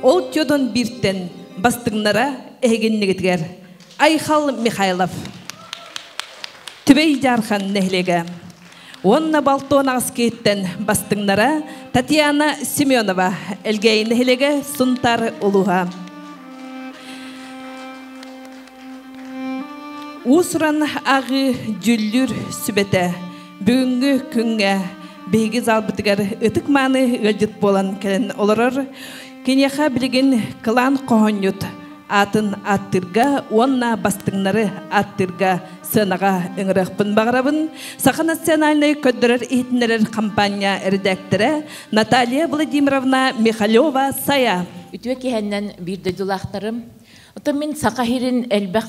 A: Ол Чодун бииртэн бастыҥнара эһигиннигитигэр Айхал Михайлов. Түбэй Дьаархан нэһилиэгэ. Уонна Балтон аҕыс киһиттэн бастыҥнара Татьяна Семенова, Элгээйи нэһилиэгэ, Сунтаар улууһа. Уус-уран ааҕыы дьүүллүүр сүбэтэ бүгүҥҥү күҥҥэ биһиги залбытыгар ытык-мааны ыалдьыт буолан кэлэн олорор. Киниэхэ билигин кылаан хоһоонньут аатын ааттыырга уонна бастыҥнары ааттыырга сыанаҕа ыҥырыахпын баҕарабын. Саха национальнай көрдөрөр-иһитиннэрэр хампаанньа эрэдээктэрэ Наталья Владимировна Михалева-Сайа.
K: Үтүө киһэннэн биир дойдулаахтарым. Оттон мин Саха сирин элбэх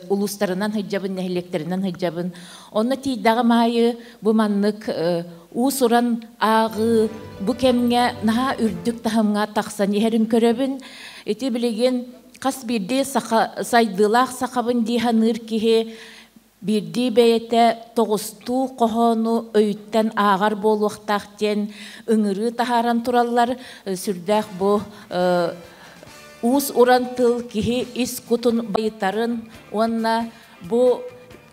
K: улуустарынан сылдьабын, нэһилиэктэринэн сылдьабын. Онно тиийдэҕим аайы бу маннык уус-уран ааҕыы бу кэмҥэ наһаа үрдүк таһымҥа тахсан иһэрин көрөбүн. Ити билигин хас биирдии саха сайдыылаах сахабын дии саныыр киһи биирдии бэйэтэ тоҕустуу хоһоону өйүттэн ааҕар буолуохтаах диэн ыҥырыы таһааран тураллар. Сүрдээх бу Уус-уран тыл киһи ис кутун байытарын уонна бу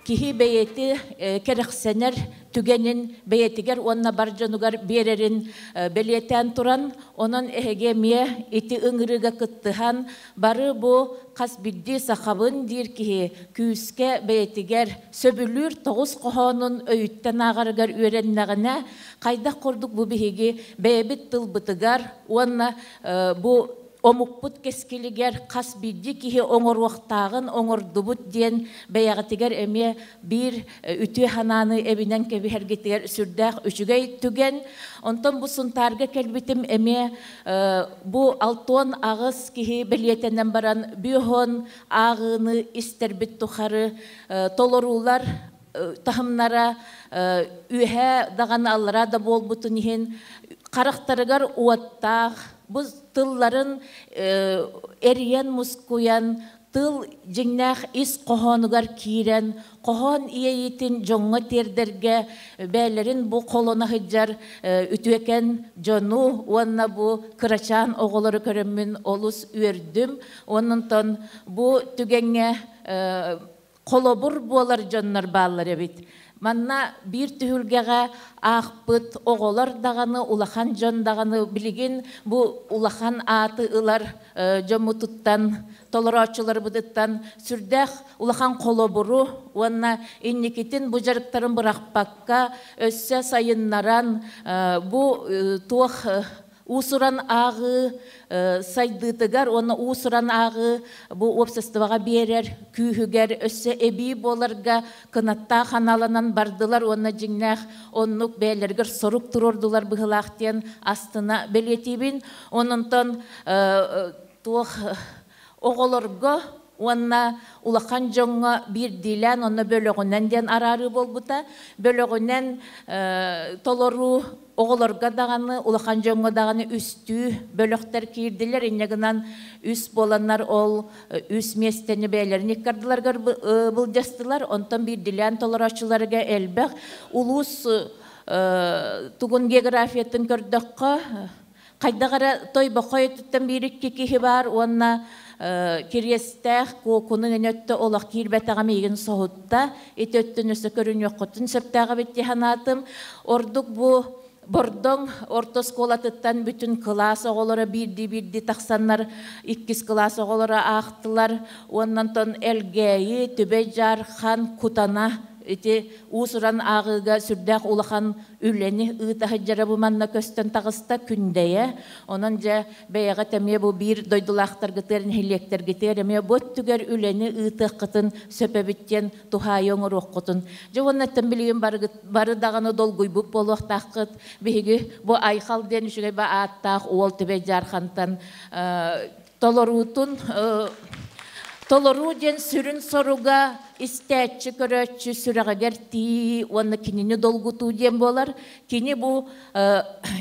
K: киһи бэйэти кэрэхсэнэр түгэнин бэйэтигэр уонна бар дьонугар биэрэрин бэлиэтээн туран, онон эһиги эмиэ ити ыҥырыыга кыттыһан, бары бу хас биирдии сахабын диир киһи күүскэ бэйэтигэр сөбүлүүр тоҕус хоһоонун өйүттэн ааҕарыгар үөрэннэҕинэ, хайдах курдук бу биһиги бэйэбит тылбытыгар уонна бу омукпут кэскилигэр хас биирдии киһи оҥоруохтааҕын оҥордубут диэн бэйэҕитигэр эмиэ биир үтүө санааны эбинэн кэбиһэргитигэр сүрдээх үчүгэй түгэн. Онтон бу Сунтаарга кэлбитим эмиэ бу 68 киһи бэлиэтэнэн баран бүөһон ааҕыыны истэрбит тухары толоруулар таһымнара үөһээ даҕаны аллараа да буолбутун иһин харахтарыгар уоттаах бу тылларын эрийэн мускуйан тыл дьиҥнээх ис хоһоонугар киирэн хоһоон иэйиитин дьоҥҥо тиэрдэргэ бэйэлэрин бу холоно сылдьар үтүөкэн дьону уонна бу кырачаан оҕолору көрөммүн олус үөрдүм. Онтон бу түгэҥҥэ холобур буолар дьоннор бааллар эбит. Манна биир түһүлгэҕэ аахпыт оҕолор даҕаны, улахан дьон даҕаны билигин бу улахан ааты ылар дьоммутуттан, толорооччуларбытыттан сүрдээх улахан холобуру уонна инникитин бу дьарыктарын бырахпакка өссө сайыннаран бу туох уус-уран ааҕыы сайдыытыгар уонна уус-уран ааҕыы бу уопсастыбаҕа биэрэр күүһүгэр өссө эбии буоларга кынаттаах аналанан бардылар уонна дьиҥнээх оннук бэйэлэригэр сорук туруордулар быһыылаах диэн астына бэлиэтиибин. Ононтон туох оҕолорго уонна улахан дьоҥҥо биирдиилээн онно бөлөҕүнэн диэн араарыы буолбута. Бөлөҕүнэн толоруу оҕолорго даҕаны, улахан дьоҥҥо даҕаны үстүү бөлөхтөр киирдилэр. Инньэ гынан үс буоланнар ол үс миэстэни бэйэлэрин иккардыларыгар былдьастылар. Онтон биирдиилээн толорооччуларга элбэх улуус тугун географиятын көрдөххө, хайдах эрэ Тойбохой өттүттэн биир-икки киһи баар уонна Кириэстээх Куокуну гэнэ өттө олох киирбэтэҕэ миигин соһутта. Ити өттүн өссө көрүнүөххүтүн сөптөөх эбит дии санаатым. Ордук бу Бордоҥ орто оскуолатыттан бүтүн кылаас оҕолоро биирдии-биирдии тахсаннар иккис кылаас оҕолоро аахтылар. Уонна онтон Элгээйи, Түбэй Дьаархан, Кутана ити уус-уран ааҕыыга сүрдээх улахан үлэни ыыта сылдьара бу манна көстөн таҕыста Күндэйэ. Онон дьэ бэйэҕит эмиэ бу биир дойдулаахтаргытыгар, нэһилиэктэргитигэр эмиэ бу өттүгэр үлэни ыытыаххытын сөп эбит диэн туһаайы оҥоруоххутун. Дьэ уонна оттон билигин бары даҕаны долгуйбут буолуохтааххыт. Биһиги бу Айхал диэн үчүгэй ба ааттаах уол Түбэй Дьаархантан толоруутун толоруу диэн сүрүн соруга истээччи, көрөөччү сүрэҕигэр тиийии уонна кинини долгутуу диэн буолар. Кини бу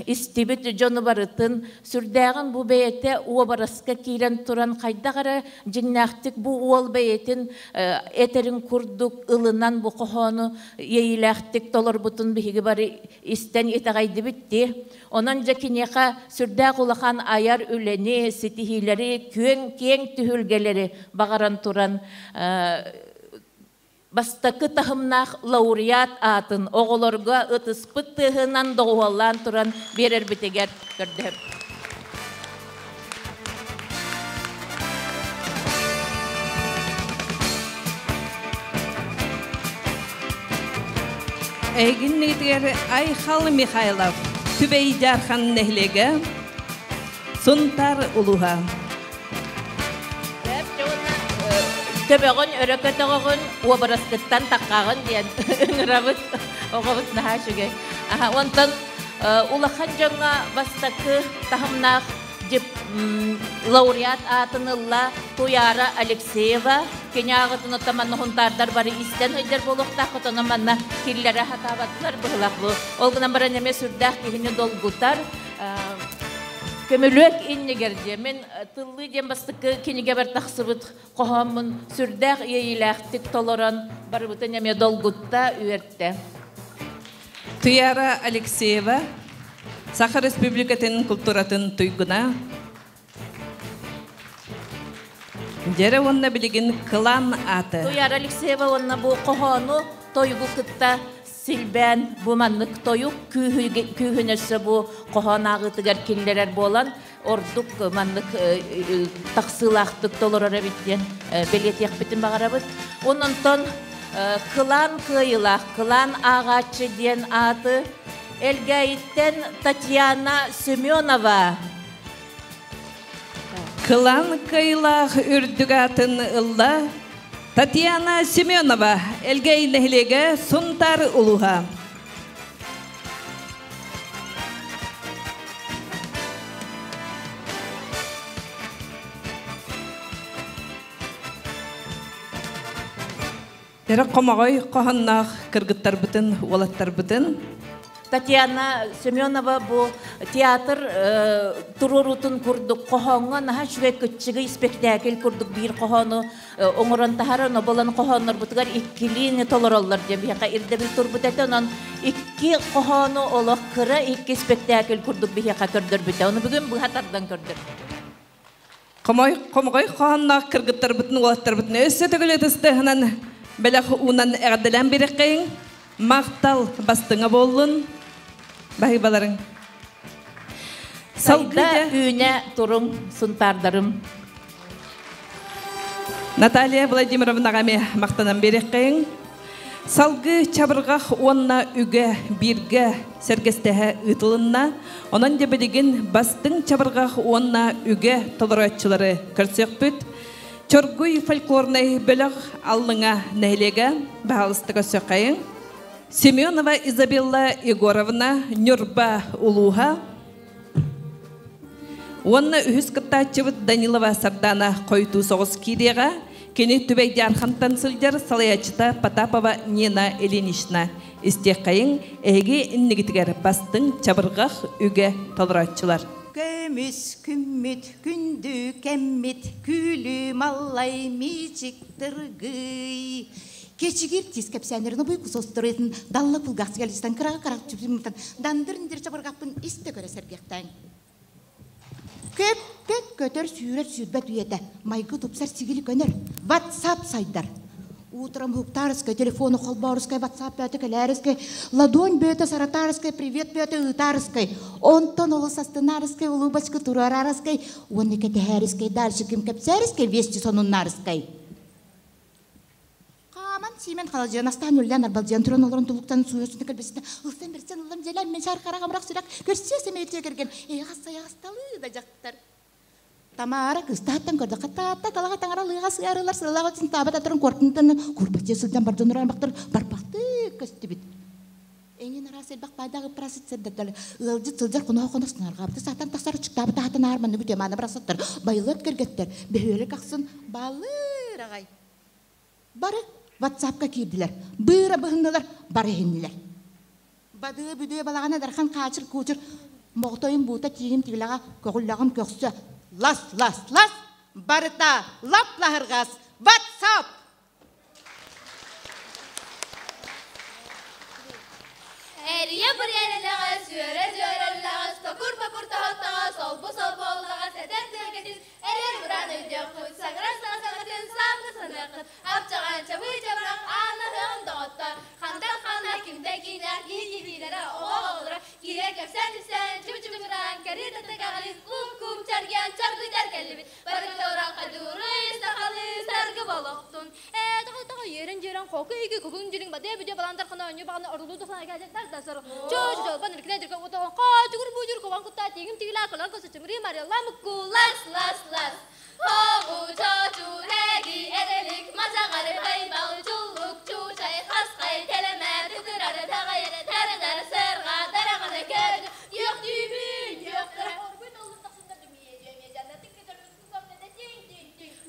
K: истибит дьону барытын сүрдээҕин бу бэйэтэ уобараска киирэн туран хайдах эрэ дьиҥнээхтик бу уол бэйэтин этэрин курдук ылынан бу хоһоону иэйиилээхтик толорбутун биһиги бары истэн итэҕэйдибит дии. Онон дьэ киниэхэ сүрдээх улахан айар үлэни, ситиһиилэри, күөҥ киэҥ түһүлгэлэри баҕаран туран бастакы таһымнаах лауреат аатын оҕолорго ытыспыт тыаһынан доҕуһуоллаан туран биэрэрбитигэр көрдөһөбүт.
A: Эйгиннигитигэр Айхал Михайлов, Түбэй Дьаархан нэһилиэгэ, Сунтаар улууһа.
K: Төбөҕүн өрө көтөҕөҕүн, уобараскыттан таххаҕын диэн ыҥырабыт. Оҕобут наһаа үчүгэй. Онтон улахан дьоҥҥо бастакы таһымнаах лауреат аатын ылла Туйаара Алексеева. Кини ааҕытын оттон манна хунтаардар бары истэн сылдьар буолуохтааххыт, онон манна киллэрэ сатаабатылар быһылаах бу. Ол гынан баран эмиэ сүрдээх киһини долгутар. Көмүлүөк иннигэр диэн мин тыллыы диэн бастакы кинигэбэр тахсыбыт хоһооммун сүрдээх иэйиилээхтик толорон барыбытын эмиэ долгутта, үөртэ.
A: Туяра Алексеева, Саха Республикатын культуратын туйгуна. Дьэрэ уонна билигин кылаан ааты.
K: Туяра Алексеева уонна бу хоһоону тойугу кытта силбээн бу маннык тойук күүһүн өссө бу хоһоон ааҕыытыгар киллэрэр буолан ордук маннык тахсыылаахтык толорор эбит диэн бэлиэтиэхпитин баҕарабыт. Онон кылаан кыайыылаах, кылаан ааҕааччы диэн ааты Элгээйиттэн Татьяна Семенова.
A: Кылаан кыайыылаах үрдүк аатын ылла Татьяна Семенова, Элгээйи нэһилиэгэ, Сунтаар улууһа. Эрэ хомоҕой хоһонноох кыргыттарбытын, уолаттарбытын
K: Татьяна Семенова бу театр туруоруутун курдук хоһооҥҥо наһаа үчүгэй кыччыгый спектакль курдук биир хоһоону оҥорон таһааран оболон хоһооннорбутугар иккилиини толороллор диэн биһиэхэ ирдэбил турбут этэ. Онон икки хоһоону олох кыра икки спектакль курдук биһиэхэ көрдөрбүтэ. Ону бүгүн быһа тардан көрдөрдө.
A: Хомой, хомоҕой хоһоонноох кыргыттарбытын, уолаттарбытын өссө төгүл ытыстыһынан бэлэх уунан эҕэрдэлээн биэрэххэйиҥ. Махтал бастыҥа буоллун. Баһыыбаларыҥ.
K: Салгыы үүнэ туруҥ сунтаардарым.
A: Наталья Владимировнаҕа эмиэ махтанан биэрэххэйиҥ. Салгыы чабырҕах уонна үгэ бииргэ сэргэстэһэ ыытылынна. Онон дьэ билигин бастыҥ чабырҕах уонна үгэ толорооччулары көрсүөхпүт. Чоргуй фольклорнай бөлөх Аллыҥа нэһилиэгэ баһаалыста көрсүөххэйиҥ. Семенова Изабелла Егоровна, Ньурба улууһа. Уонна үһүс кыттааччыбыт Данилова Сардана хойутуу соҕус киириэҕэ. Кини Түбэй Дьаархантан сылдьар салайааччыта Потапова Нина Ильинична. Истиэххэйиҥ, эһиги иннигитигэр бастыҥ чабырҕах үгэ толорооччулар.
L: Көмүс күммүт, күндү кэммит, күлүү маллай мичик тыргый. Кечигир тис кэпсээннэрин обуй кусосторойтун далла кулгаах сигэлистан кыраҕа кыраҕа чүпсүммутан дандыр индир чабырҕаппын истэ көрө сэргэхтээн. Көппөт көтөр сүүрэр сүүрбэт үйэтэ майгы тупсар сигили көнөр ватсап сайдар. Утром уһуктаарыскай, телефону холбоорускай, ватсап бөөтө кэлээрискэй, ладонь бөөтө саратаарыскай, привет бөөтө ыытаарыскай, онтон олус астынаарыскай, улуубачка туруораарыскай, уонна кэтэһээрискэй, дальше ким кэпсээрискэй, вести сонуннаарыскай. Хааман сиимэн халадьыйан астаан үллээн арбалдьыйан туран олорон тулуктан сууйа-сууна кэлбиситэ ылсан бэрсэн ыллам дьэлээн мен саар хара хамрах сүрэх көрсүө сэмэйдиэ кэргэн эйэҕэс сайаҕасталыы да дьахтар Тамара кыстааттан көрдөххө таатта талаҕа таҥара лыаҕа сыарылар сыллаҕа сынтаабат атырын куортунтан курбаччы сылдьан бардонур аймахтар барбахтыы көстүбүт. Эҥин араас элбэх баайдаах ыппырасыт сырдаттар ыалдьыт сылдьар хоноһо хонос нарҕаабыта саатан тахсар ычыктаабыт аһатан аар манныгы үтүө барасаттар байылыат кэргэттэр бөһүөлэк ахсын баалыыр аҕай Бары ватсапка киирдилэр, быыра быһыннылар, бары иһиннилэр. Бадыы бүдүө балаҕана дархан хаачыр куучур моҕотойум буута тииҥим тиглэҕэ көҕүллэҕим көхсө лас лас лас барыта лап лаһырҕас ватсап
M: Эрийэ бүрүөнэлэҕэ, сүөрэ дьүөрэллэҕэ, токур-бокур тоһуттаҕа, солбу-солбу оллаҕа, сэтэр тыакэтин, эрэр быраан өйдүөххүт, саҥарар саҥа саҥатын саамы саныаххыт, апчаҕан чабыы чабырах аан аһыаҕын доҕоттор, хантан ханна кимтэн киинээх киһи-киһилэрэ, оҕо-оҕолоро, киирэ кэпсээн-ипсээн, чубу-чубугураан, кэрии татыкаҕалыын, кууп-кууп чаргыйан чаргыйдар кэллибит, барыта урааҥхайдууруй, сахалыы саргы болохтун. Ээ, тоҕо тоҕо иэрэн-дьиэрэн хоку иги кукун дьириҥ бадыа бүдүө баландар хана оонньуу баҕана орулуу тохна дар да сор чоо чоо бан рикне дирка ото ха чугур бужур кован кутта тигим тигила калан косо чымри марьяла мукку лас лас лас Хогу чочу эги эрелик мажагар байбал чуллук чуучай хасқай телеме тытырар тагайыр тардар сырга дарагана көр yok düğümün yok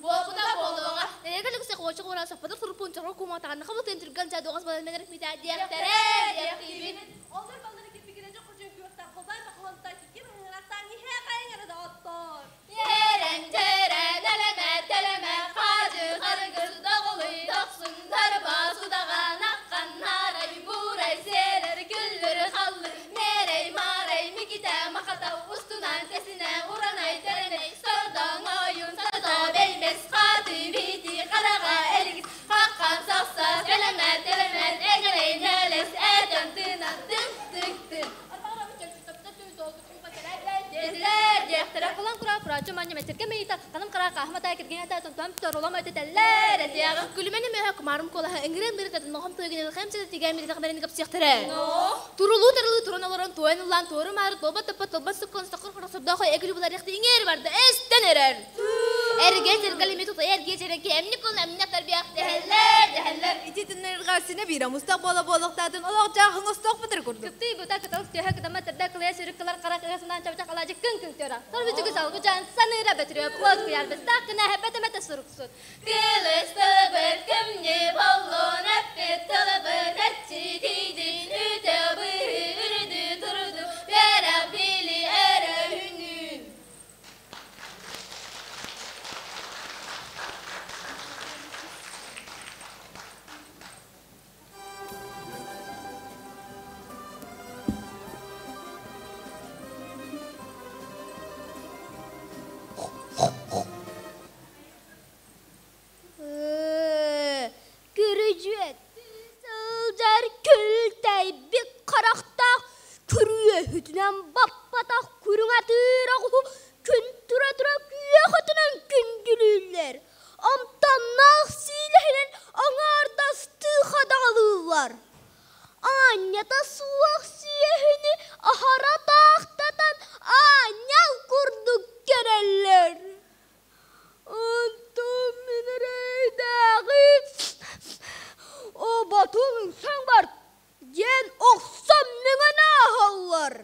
M: Буолбута буолуоҕа. Нэлэгэлик сехуочу кура саппата сурпун чоро куматаҕан хабытын түргэн жадугас балан митаа диэхтэрэ диэхтиибин. Олор баллары киппикине жок куржун күөхтан колбай бакыланта кикир ыңыраттан ихе кайыңыры да оттор. Ерен жерен элеме телеме хажы харгыз доғулуй тохсун дарба судаға наққан нарай бурай серер күллүр халлы мерей марай миките махата устунан тесине уранай тереней сордоң оюн сото беймес хаты Чурапчы манньа мэчиргэ мэйиитэ Ханым кыра хаһыма таа киргиҥэ таа тонтоом торолом өтөтэллэр этиэҕим.
N: Күлүмэни мөһө кумаарым куолаһа ыҥырыам миритэтин моҕом тойгин ылхайым ситэ тигээн миритэх бэрини кэпсиэхтэрэ. Турулуу тарылыы туран олорон туойан ыллаан туору маары туолбат таппат толбат суккун соккур хорох сордоох эгили буларыахты иҥээр барда эстэн эрэр. Эргэ сиргэл эми тутайа эргиэ дьэрэҥки эмник кулун эмнэх тарбиах дэһэллэр дэһэллэр.
O: Ити тыннарырга синэ биир омустах буола буолуохтаатын олох дьаахын остоохпутар курдук.
M: Кыптый бута кыталык түөһэ кытама тырда кылыйа сүрүк кылар харах ыга санаан чабычах алаадьы кыҥ кыҥ тыара. Сорбучугу салгы жан саныыра бөтүрүөп уот куйаар быстаах гына эбэтэмэтэ суруксут.
C: Кылыстыбыт кымньы боллун эппит тылыбыт эччитийдин үтө быһыы үрдү туруду үөрэх били өрө үүннүн.
I: Күрүдьүөт сылдьар күлтэйбит харахтаах күрүөһүтүнэн баппатах күрүҥ атыыр оҕуһу күн тура-тура күөх отунан күндүлүүллэр, амтаннаах сиилэһинэн аҥаардастыы хадаҕалыыллар. Аанньата суох сүөһүнү аһара таахтатан аанньал курдук көрөллөр. Онтон мин эрэйдээҕи оботун үҥсэн бар диэн охсон мөҥөн ааһаллар.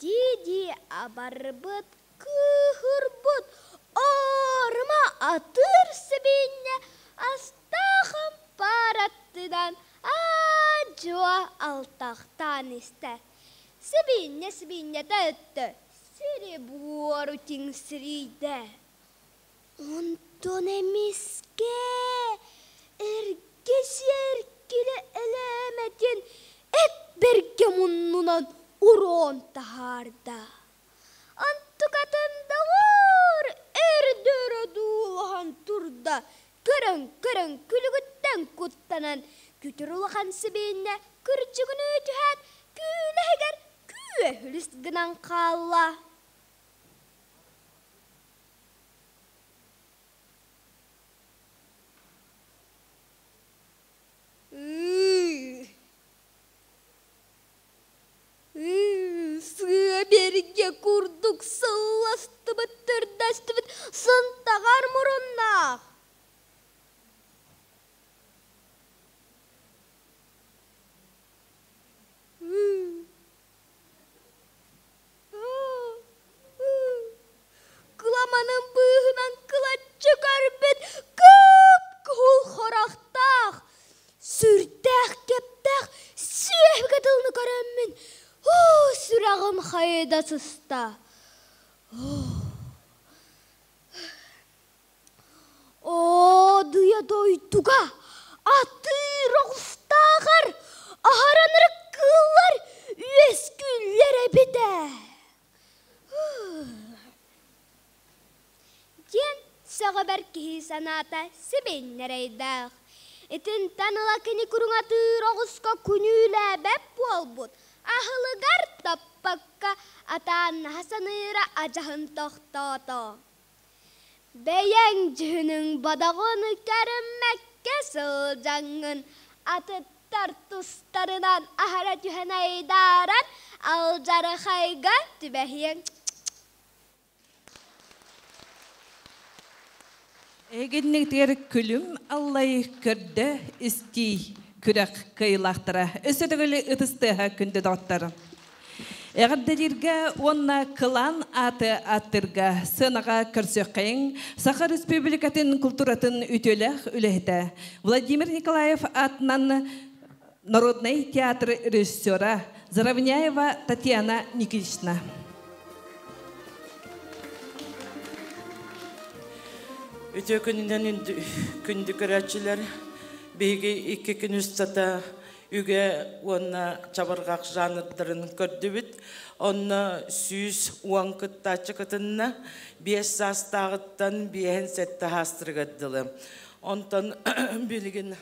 I: Дии-дии абарбыт, кыыһырбыт, аарыма атыыр сибиинньэ астаах ампаар аттынан аа-дьуо алтахтаан истэ. Сибиинньэ сибиинньэтэ өттө сири-буору тиҥсирийдэ. Онтон эмискэ эргэ сиэркилэ элээмэтин эт бэргэ муннунан уроон таһаарда. Антыкатын доҕоор эрдэ-өрө дуулаһан турда, көрөн-көрөн күлүгүттэн куттанан, күтүр улахан сибиинньэ күрдьүгүнүү түһээт, күүлэһигэр күүһүлүс гынан хаалла. Сыа бэргэ курдук сылластыбыт, төрдөстүбүт сынтаҕар муруннаах. Кыламанын быыһынан кылаччы көрбүт кып-кыһыл харахтаах, сүрдээх кэптээх сүөһүгэ тылны көрөммүн, сүрэҕим хайда сыста. Одуйа дойдуга атыыр оҕустааҕар аһаранар кыыллар үөскүүллэр эбит ээ диэн сөҕөбөр киһи санаата сибиннэрэйдээх. Итинтэн ыла кини куруҥатыыр оҕуска күнүүлээбэт буолбут, аһылыгар таппакка атааннаһа саныыра адьаһын тохтоото. Бэйэҥ дьүһүнүҥ бодоҕун көрүммэккэ сылдьаҥҥын, атыттар тустарынан аһара түһэн айдааран, алдьархайга түбэһиэҥ.
A: Эгиннигитигэр күлүм аллай көрдө истии күрэх кыайыылаахтара. Өссө төгүл ытыс тыаһа күндү доҕоттор. Эҕэрдэлииргэ уонна кылаан ааты ааттыырга сыанаҕа көрсүөххэйиҥ Саха Республикатын култууратын үтүөлээх үлэһитэ Владимир Николаев аатынан Народнай театр режиссера Заровняева Татьяна Никитична.
P: Үтүө күнүнэн күндү көрөөччүлэр, биһиги икки күн устата үгэ уонна чабырҕах жанрдарын көрдүбүт. Онно 110 кыттааччы кытынна, 5 саастааҕыттан биэһин сэттэ саастарыгар дылы. Онтон билигин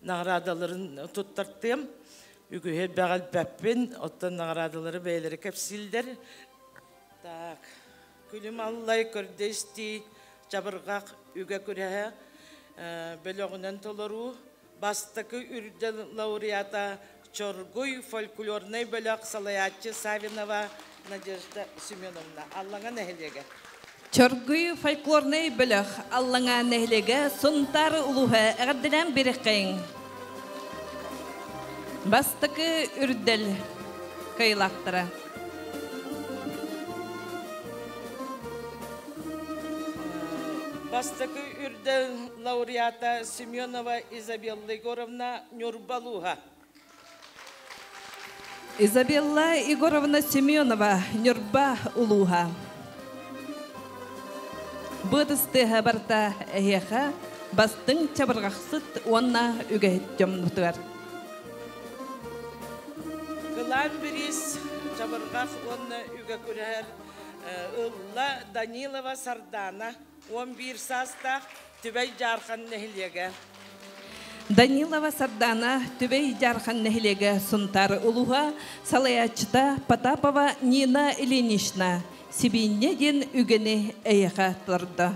P: наҕараадаларын туттартыам. Үгүһү элбэҕи элбэппин, оттон наҕараадалары бэйэлэрэ кэпсииллэр. Так, күлүм аллай көрдө истии чабырҕах үгэ күрэһэ бөлөҕүнэн толоруу бастакы үрдэл лауреата Чоргуй фольклорнай бөлөх салайааччы Савинова Надежда Семеновна Аллаҥа нэһилиэгэ.
A: Чоргуй фольклорнай бөлөх Аллаҥа нэһилиэгэ Сунтаар улууһа эҕэрдэлээн биэрэххэйиҥ. Бастакы үрдэл кыайыылаахтара.
P: Бастакы үрдэл лауреата Семенова Изабелла Егоровна Ньурба улууһа.
A: Изабелла Егоровна Семенова, Ньурба улууһа. Быытыстыаһа барыта эһиэхэ бастыҥ чабырҕахсыт уонна үгэһит дьоммутугар.
P: Кылаан бириис чабырҕах уонна үгэ күрэһэр ылла Данилова Сардана 11 саастаах Түбэй Дьаархан нэһилиэгэ.
A: Данилова Сардана Түбэй Дьаархан нэһилиэгэ Сунтаар улууһа салайааччыта Потапова Нина Ильинична Сибиинньэ диэн үгэни эйиэхэ турда.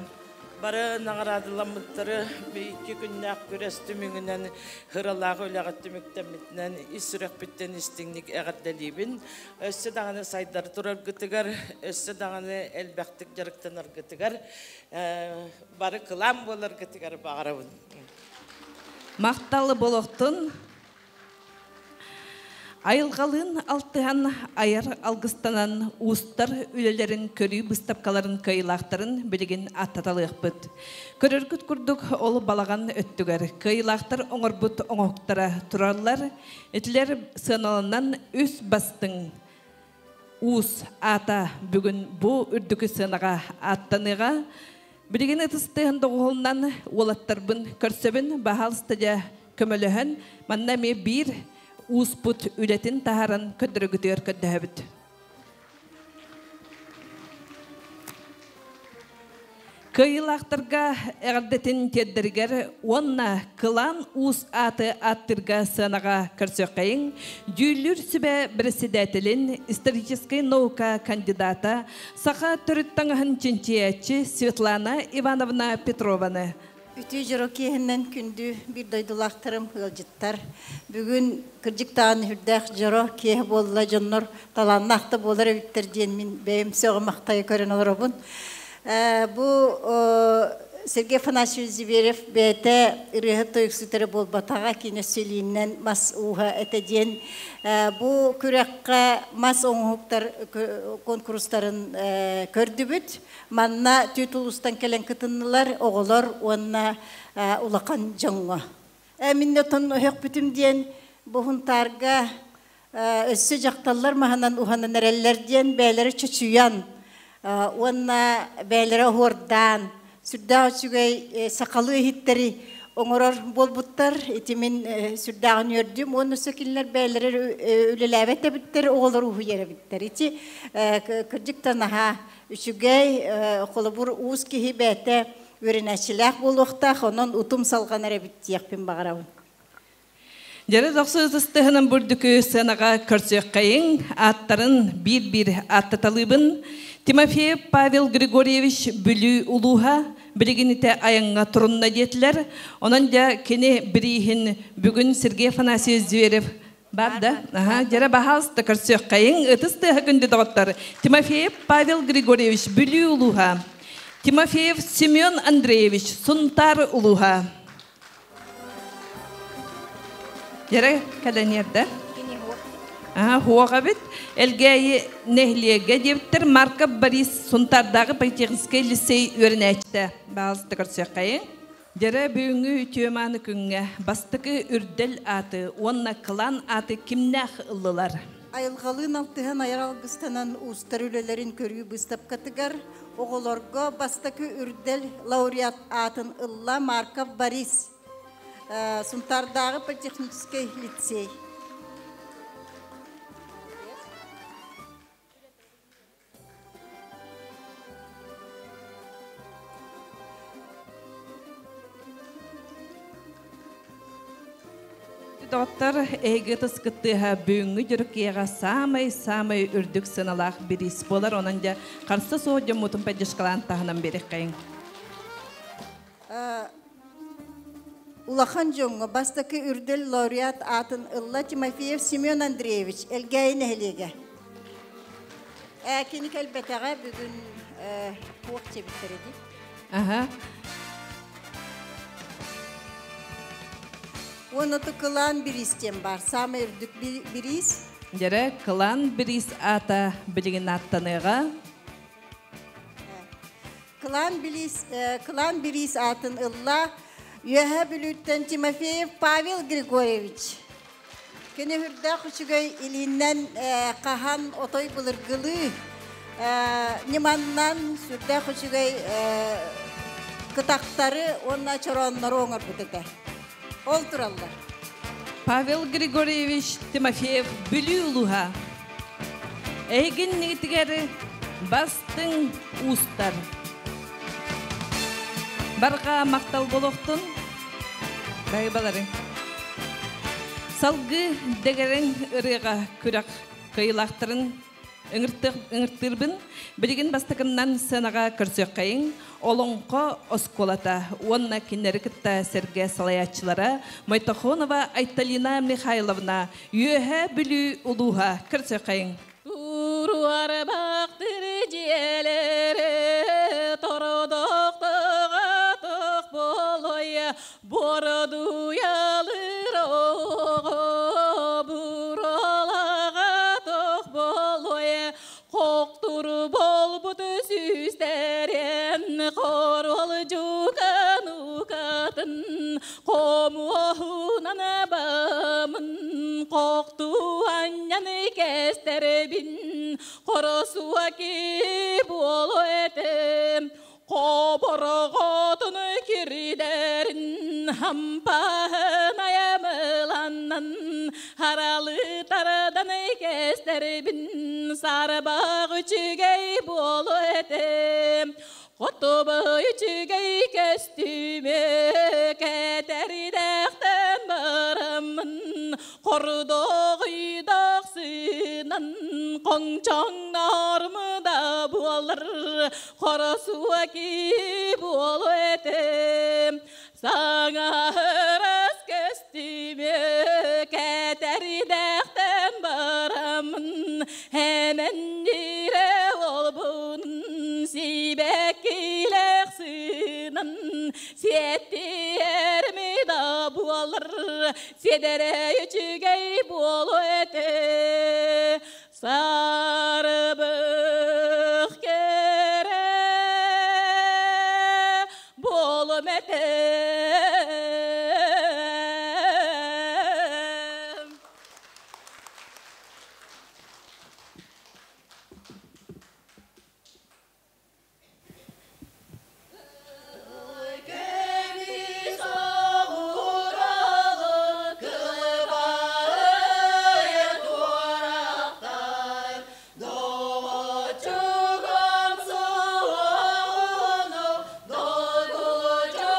P: Бары наҕараадаламмыттары икки күннээх күрэс түмүгүнэн ыралаах үлэҕэ түмүктэммитинэн ис сүрэхпиттэн истиҥник эҕэрдэлиибин. Өссө даҕаны сайдар тураргытыгар, өссө даҕаны элбэхтик дьарыктанаргытыгар бары кылаан буоларгытыгар баҕарабын.
A: Махтал болохтун Айылҕалыын алтыһан айар алгыстанан уустар үлэлэрин көрүү быыстапкаларын кыайыылаахтарын билигин аттаталыахпыт. Көрөргүт курдук ол балаҕан өттүгэр кыайыылаахтар оҥорбут оҥоһуктара тураллар. Итилэр сыаналанан үс бастыҥ Уус аата бүгүн бу үрдүкү сыанаҕа ааттаныаҕа. Билигин ытыс тыаһын доҕуһуолунан уолаттарбын көрсөбүн, баһаалыста дьэ көмөлөһөн, манна эмиэ биир ууспут үлэтин таһааран көрдөрөгүтүгэр көрдөһөбүт. Кыайыылаахтарга эҕэрдэтин тиэрдэригэр уонна Кылаан Уус ааты ааттыырга сыанаҕа көрсүөххэйиҥ дьүүллүүр сүбэ председателин, историческай наука кандидата, саха төрүт таҥаһын чинчийээччи Светлана Ивановна Петрованы.
Q: Үтүө дьоро киэһэннэн күндү биир дойдулаахтарым, ыалдьыттар. Бүгүн кырдьыктаан үрдээх дьоро киэһэ буолла, дьоннор талааннаах да буолар эбиттэр диэн мин бэйэм сөҕө-махтайа көрөн олоробун. Бу Сергей Афанасьевич Зверев бэйэтэ ырыаһыт тойуксут эрэ буолбатаҕа, кини силииннэн мас ууһа этэ диэн бу күрэххэ мас оҥоһуктар куонкурустарын көрдүбүт. Манна түөрт улуустан кэлэн кытыннылар оҕолор уонна улахан дьоҥҥо. Мин отон өһөхпүтүм диэн бу Һунтаарга өссө дьахталлар маһынан уһанан эрэллэр диэн бэйэлэрэ чочуйан уонна бэйэлэрэ оһуордаан сүрдээх үчүгэй сахалыы иһиттэри оҥорор буолбуттар. Ити мин сүрдээҕин үөрдүм. Уонна өссө кинилэр бэйэлэрэ үлэлээбэт эбиттэр, оҕолор уһуйар эбиттэр. Ити кырдьык да наһаа үчүгэй, холобур, уус киһи бэйэтэ үөрэнээччилээх буолуохтаах, онон утум салҕанар эбит диэхпин баҕарабын.
A: Дьэрэ дохсу ытыстыһынан бурдүкү сыанаҕа көрсүөххэйиҥ, ааттарын биир-биир ааттаталыыбын. Тимофеев Павел Григорьевич Бүлүү улууһа билигинитэ айаҥҥа турунна диэтилэр. Онон дьэ кини бирииһин бүгүн Сергей Афанасьевич Зверев Бар да? Аха, дьэрэ баһаалыста көрсүөххэйиҥ. Ытыс тыаһа күндү доҕоттор. Тимофеев Павел Григорьевич, Бүлүү улууһа. Тимофеев Семен Андреевич, Сунтаар улууһа. Дьэрэ кэлэниэрдэ. Аха, хуоҕа эбит. Элгээйи нэһилиэгэ диэбиттэр Марков Борис Сунтаардааҕы политехническэй лицей үөрэнээччитэ. Баһаалыста көрсүөххэйиҥ. Дьэрэ бүгүҥҥү үтүө-мааны күҥҥэ бастакы үрдэл ааты уонна кылаан ааты кимнээх ыллылар?
Q: Айылҕалыын алтыһан айар алгыстанан уустар үлэлэрин көрүү быыстапкатыгар оҕолорго бастакы үрдэл лауреат аатын ылла Марков Борис, Сунтаардааҕы политехническэй лицей.
A: Доҕоттор, эһиги ытыскыт тыаһа бүгүҥҥү дьүрүккиэҕэ саамай-саамай үрдүк сыаналаах бириис буолар. Онон дьэ харса суох дьоммутун поддержкалаан таһынан биэриэххэйиҥ.
Q: Улахан дьоҥҥо бастакы үрдэл лауреат аатын ылла Тимофеев Семен Андреевич, Элгээйи нэһилиэгэ. Кини кэлбэтэҕэ бүгүн туох диэбиттэрэ дии.
A: Аха.
Q: Уонна кылаан бириис диэн баар. Саамай үрдүк бириис.
A: Дьэрэ, кылаан бириис аата билигин ааттаныаҕа.
Q: Кылаан бириис аатын ылла Үөһээ Бүлүүттэн Тимофеев Павел Григорьевич. Кини үрдээх үчүгэй илииннэн хаһан отой былыргылыы ньыманнан сүрдээх үчүгэй кытахтары уонна чорооннору оҥорбут этэ. Ол тураллар.
A: Павел Григорьевич Тимофеев Бүлүү улууһа. Эһигин бастыҥ уустар. Барҕа махтал буолуохтун. Баһыыбалары. Салгыы дэгэрэҥ ырыаҕа күрэх кыайыылаахтарын ыҥыртыырбын. Билигин бастакыннан сценаҕа көрсүөххэйиҥ. Олоҥхо оскуолата уонна кинилэри кытта сэргэ салайааччылара Мойтохонова Айталина Михайловна, Үөһээ Бүлүү улууһа көрсүөххэйиҥ.
R: Туруарбахтыр дьиэлэри тородохтоҕатох болой бородуялыр оҕо буралаҕатох болой хоктур болбут сүүстэрен хорол жукан укатын хомуоһунан бамын хокту анньаны кэстербин хоросуаки буолу этем Хобороготун киридерин хампаһын аямыланнан харалы тардан кэстербин сарбах үчүгэй буолу этем Хотубай үчүгэй көстүүмү кэтэридэхтэн бараммын хордоҕуйдахсынан хоҥчоҥнормуда буолар хоросуаки буолу этем саҥарас көстүүмү кэтэридэхтэн бараммын эмэннире олбун сибэккилэхсынан сиэттиэрми да буолар сиэдэрэ үчүгэй буолу этэ сарыбых кэрэ буолум этэ.
C: Көмүс оҕуралы кылбайы туорахтай, доҕоччугум суоҕуну долгуччу.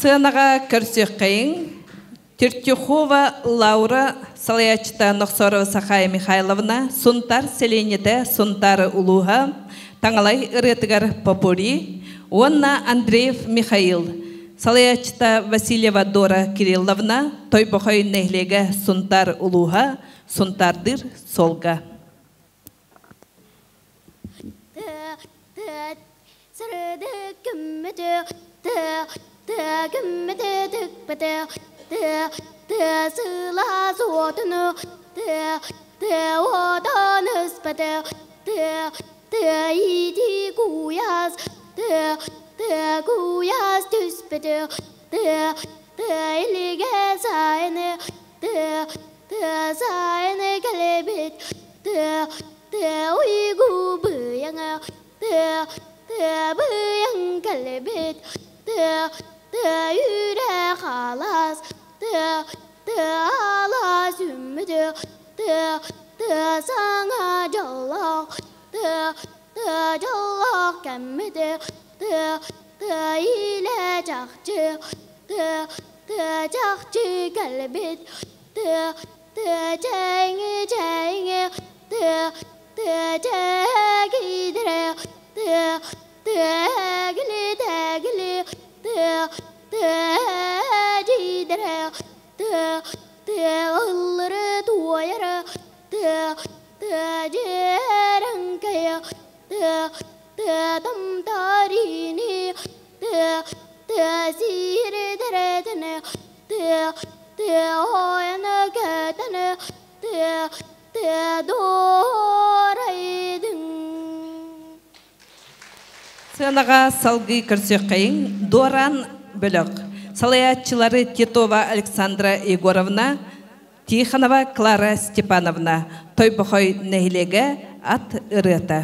A: Сыанаҕа көрсүөххэйиҥ Тертюхова Лаура салайааччыта Нохсорова Сахая Михайловна, Сунтар сэлиэнньэтэ Сунтаар улууһа, Таҥалай ырыатыгар Попури уонна Андреев Михаил, салайааччыта Васильева Дора Кирилловна, Тойбохой нэһилиэгэ Сунтаар улууһа, Сунтаардыыр суолга. Сыанаҕа салгыы көрсүөххэйиҥ Дуораан бөлөх салайааччылары Титова Александра Егоровна, Тихонова Клара Степановна, Тойбохой нэһилиэгэ ат ырыата.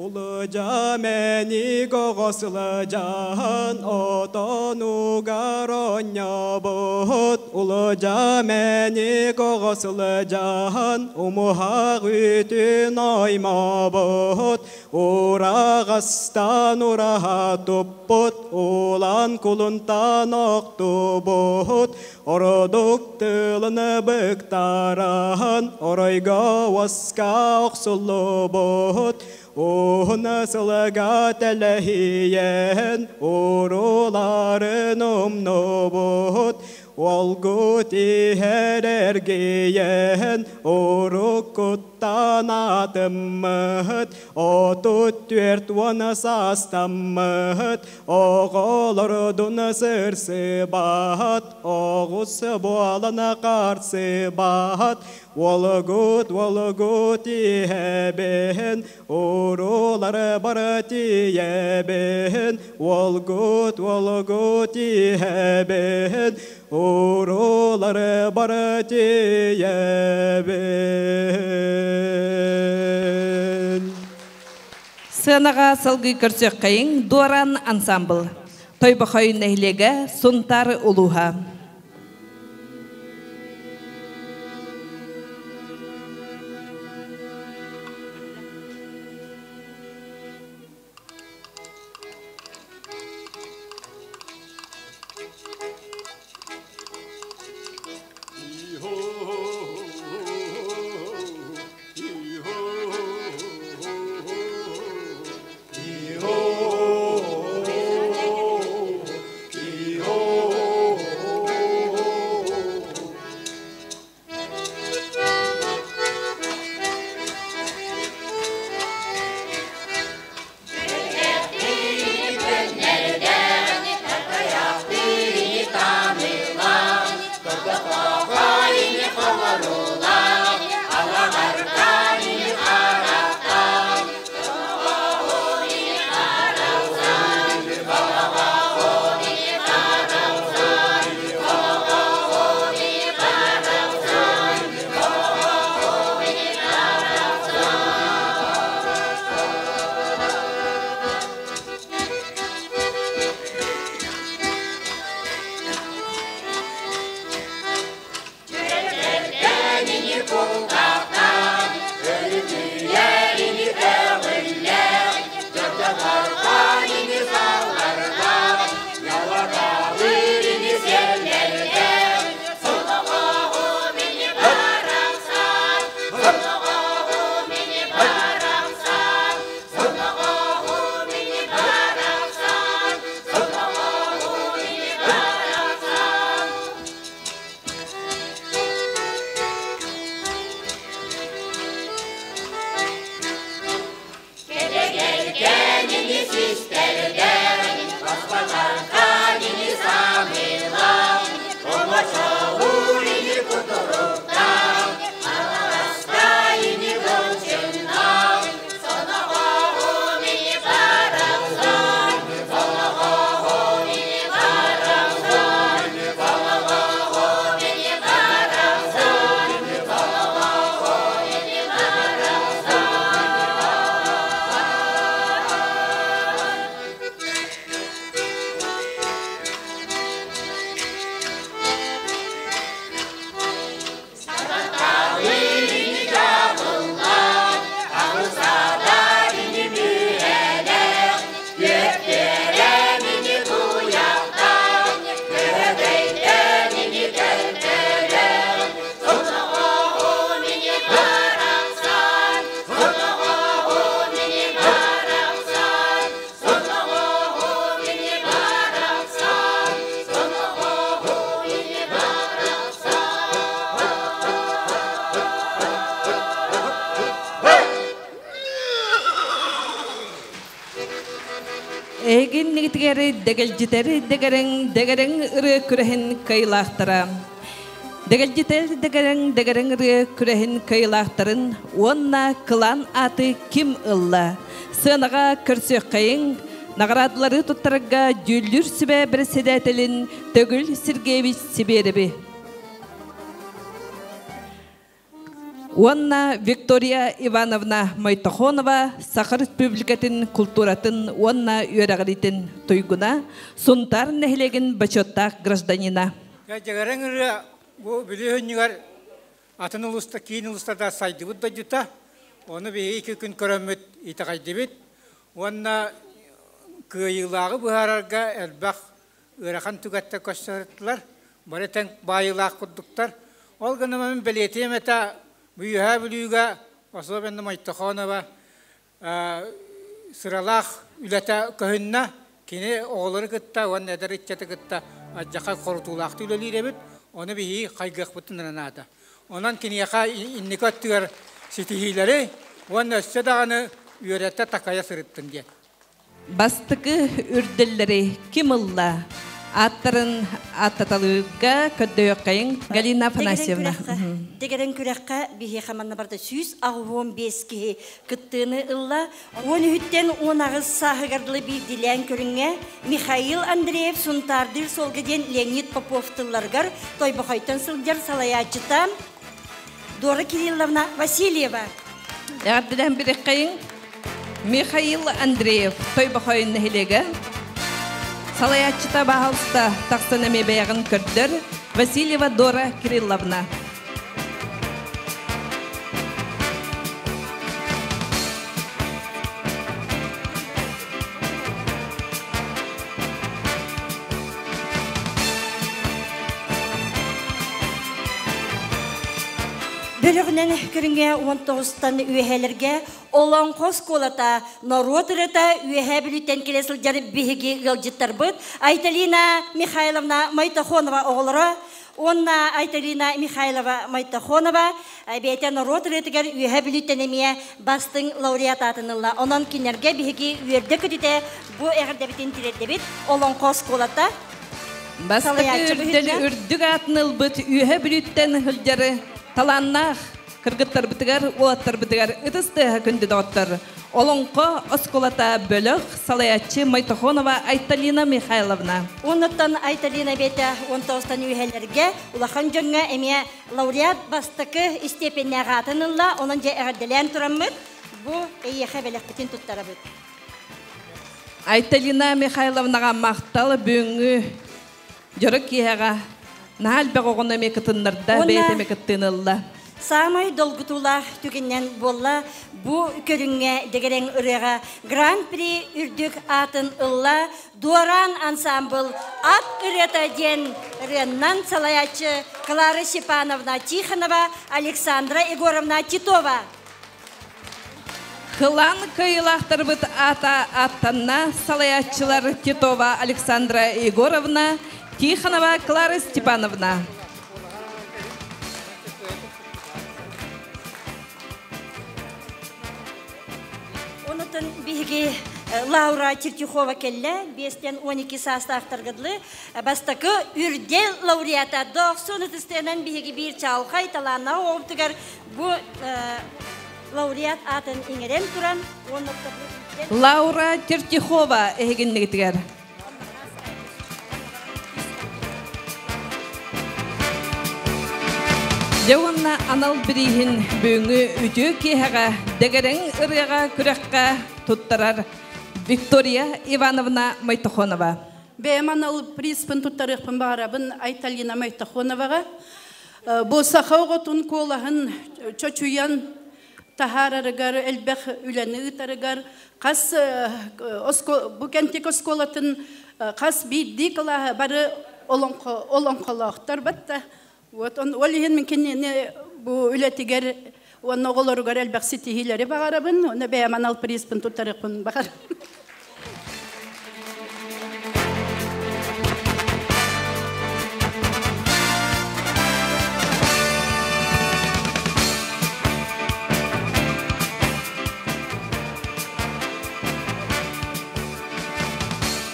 S: Улыжа-мэник оҕосылыжаан отонугар оонньообут. Улыжа-мэник оҕосылыжаан умуһах үтүн оймообут. Ураҕастан ураһа туппут, улан кулунтан охтубут. Ородук тылын быктараан, оройго уоска охсуллубут. Уһун сылга тэлэһийэн, урууларын умнубут. Уолгут иһэр эргийэн, уруккуттан атыммыт. 34 саастаммыт, оҕолордун сырсыбат, оҕус буолан харсыбат. Уолгут, уолгут иһэбин, уруулары бары тиийэбин. Уолгут, уолгут иһэбин, уруулары бары тиийэбин.
A: Сыанаҕа салгыы көрсүөххэйиҥ Дуораан ансамбл. Тойбохой нэһилиэгэ Сунтаар улууһа. иннигитигэр дэгэлдьитэр дэгэрэҥ дэгэрэҥ ырыа күрэһин кыайыылаахтара. Дэгэлдьитэр дэгэрэҥ дэгэрэҥ ырыа күрэһин кыайыылаахтарын уонна кылаан ааты ким ылла? Сыанаҕа көрсүөххэйиҥ, наҕараадалары туттарарга дьүүллүүр сүбэ бэрэссэдээтэлин Төгүл Сергеевич Сибиэрэби. Уонна Виктория Ивановна Мойтохонова Саха Республикатын култууратын уонна үөрэҕириитин туйгуна, Сунтаар нэһилиэгин бочуоттаах гражданина.
G: Дьэгэрэҥ ырыа бу Бүлүү өнньүгэр атын улууста, киин улуустарда сайдыбыт дойдута. Ону биһиги икки күн көрөммүт итэҕэйдибит. Уонна кыайыылааҕы быһаарарга элбэх ыарахан түгэттэр көрсө Бары тэҥ баайыылаах курдуктар. Ол гынан мин бэлиэтиэм этэ, Үөһээ Бүлүүгэ, особенно Мойтохонова сыралаах үлэтэ көһүннэ. Кини оҕолору кытта уонна эдэр ыччаты кытта алдьархай хорутуулаахтык үлэлиир эбит. Ону биһиги хайгыахпытын эрэ наада. Онон киниэхэ инники өттүгэр ситиһиилэри уонна өссө даҕаны үөрэтэ такайа сырыттын диэн.
A: Бастакы үрдэллэри ким ылла? Ааттарын ааттаталыырга көрдөйөххайыҥ Галина Афанасьевна.
H: Дэгэрэн күрэххэ биһиэхэ манна барда 185 киһи кыттыыны ылла. Он үһүттэн 18 сааһыгар дылы биирдилээн көрүҥҥэ Михаил Андреев Сунтаардыыр суолга диэн Леонид Попов тылларыгар Тойбохойтон сылдьар салайааччыта Дора Кирилловна Васильева.
A: Эҕэрдэлээн бириэххэйиҥ Михаил Андреев Тойбохойун нэһилиэгэ салайааччыта баһалыста тахсан эмиэ бэйэҕин көрдөр Васильева Дора Кирилловна.
H: Бөлөҕүнэн көрүҥҥэ 19-тан үөһээлэргэ Олоҥхо оскуолата норуот ырыата Үөһээ Бүлүүттэн кэлэ сылдьар биһиги ыалдьыттарбыт Айталина Михайловна Мойтохонова оҕолоро уонна Айталина Михайлова Мойтохонова бэйэтэ норуот ырыатыгар Үөһээ Бүлүүттэн эмиэ бастыҥ лауреат аатын ылла. Онон кинилэргэ биһиги үөрдэ-көтүтэ бу эҕэрдэбитин тириэрдэбит. Олоҥхо оскуолата
A: Бастакы үрдэл үрдүк аатын ылбыт Үөһээ Бүлүүттэн сылдьары талааннаах кыргыттарбытыгар, уолаттарбытыгар ытыс тыаһа күндү доҕоттор. Олоҥхо оскуолата бөлөх салайааччы Мойтохонова Айталина Михайловна.
H: Оннуттан Айталина бэйэтэ 19-тан үөһэлэргэ улахан дьоҥҥо эмиэ лауреат бастакы истиэпэннээх аатын ылла. Онон дьэ эҕэрдэлээн тураммыт бу эйиэхэ бэлэхпитин туттарабыт.
A: Айталина Михайловнаҕа махтал бүгүҥҥү дьоро киэһэҕэ наһаа элбэх оҕону эмиэ кытыннарда, бэйэтэ эмиэ кыттыыны ылла.
H: Саамай долгутуулаах түгэнинэн буолла бу көрүҥҥэ дэгэрэҥ ырыаҕа Гран-при үрдүк аатын ылла Дуораан ансаамбыл Ат ырыата диэн ырыаннан салайааччы Клара Степановна Тихонова, Александра Егоровна Титова.
A: Кылаан кыайыылаахтарбыт аата ааттанна салайааччылар Титова Александра Егоровна, Тихонова Клара Степановна.
H: Онутун биһиги Лаура Чертюхова кэллэ, биэстэн 12 саастаахтарга дылы бастакы үрдэл лауреата дохсун ытыстыынан биһиги биир чаалхай талааннаах оҕобутугар бу лауреат аатын иҥэрэн туран уонна
A: Лаура Тертихова эһигиннигитигэр. Дьэ уонна анал бирииһин бүгүҥҥү үтүө киэһэҕэ дэгэрэҥ ырыаҕа күрэххэ туттарар Виктория Ивановна Мойтохонова.
T: Бэйэм анал призпын туттарыахпын баҕарабын Айталина Мойтохоноваҕа. Бу саха оҕотун куолаһын чочуйан таһаарарыгар, элбэх үлэни ыытарыгар хас бу Кэнтик оскуолатын хас биирдии кылааһа бары олоҥхолоохтор батта. Вот он ол иһин мин кинини бу үлэтигэр уонна оҕолоругар элбэх ситиһиилэри баҕарабын, уонна бэйэм анал призпын туттарыахпын баҕарабын.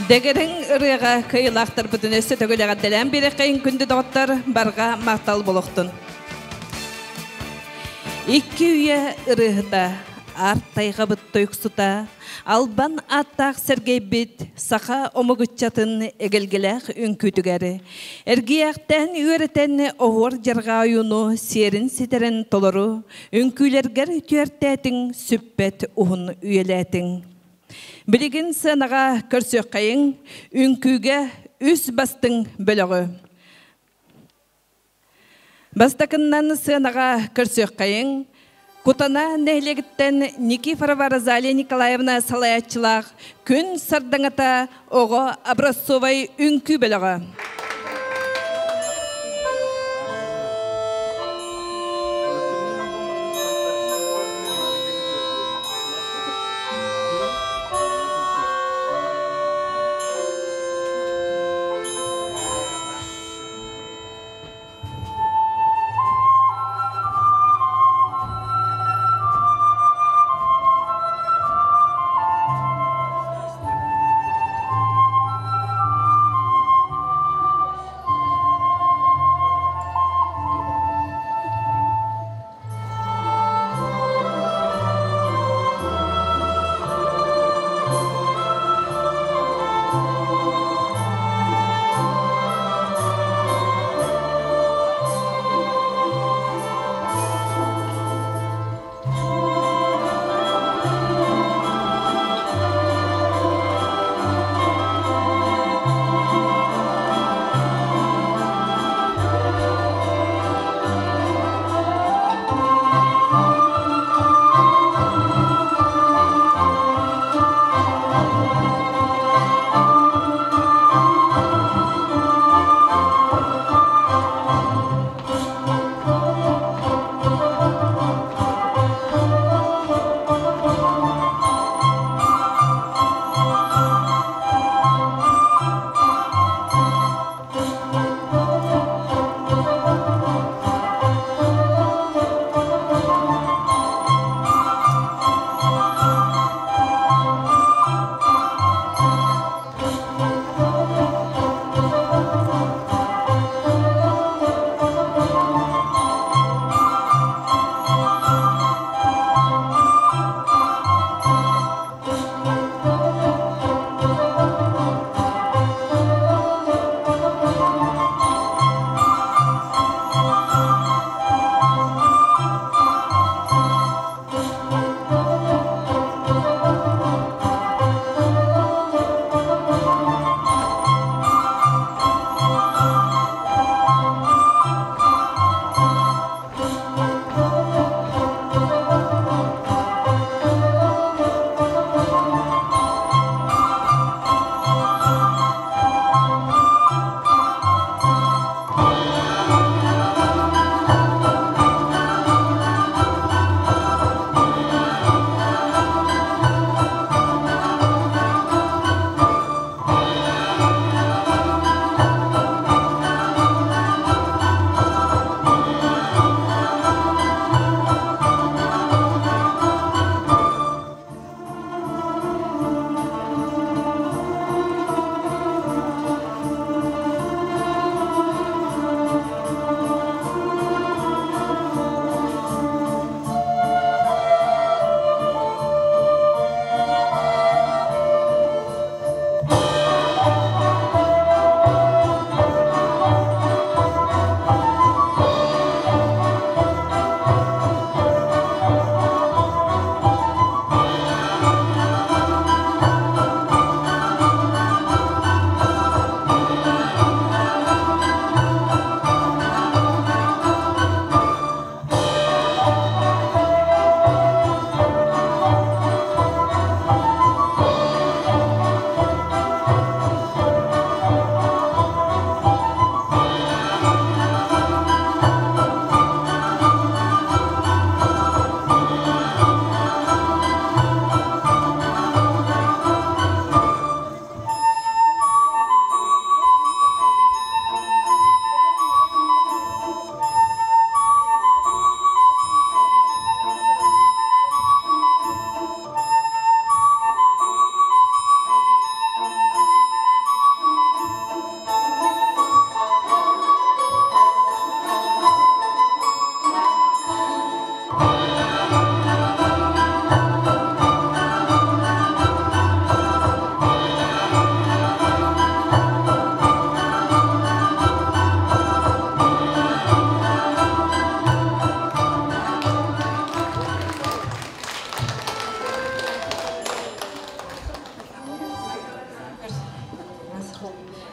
A: Дэгэрин ырыаға кыйылаахтарбытын өссө төгүл эҕэрдэлээн биэрэххэйин күндү доҕоттор барҕа махтал болохтун. Икки үйэ ырыаһыта, аар тайҕабыт тойуксута, албан ааттаах сэргэйбит саха омугуччатын эгэлгэлээх үҥкүүтүгэр эргийээхтээн үөрэтэн оһуор дьарҕаа ойууну сиэрин ситэрэн толору үҥкүүлэргэр түөртээтиҥ сүппэт уһун үйэлээтиҥ. Билигин сыанаҕа көрсүөххэйиҥ, үҥкүүгэ үс бастыҥ бөлөҕү. Бастакыннан сыанаҕа көрсүөххэйиҥ, Кутана нэһилиэгиттэн Никифорова Розалия Николаевна салайааччылаах Күн сардаҥата оҕо образцовай үҥкүү бөлөҕө.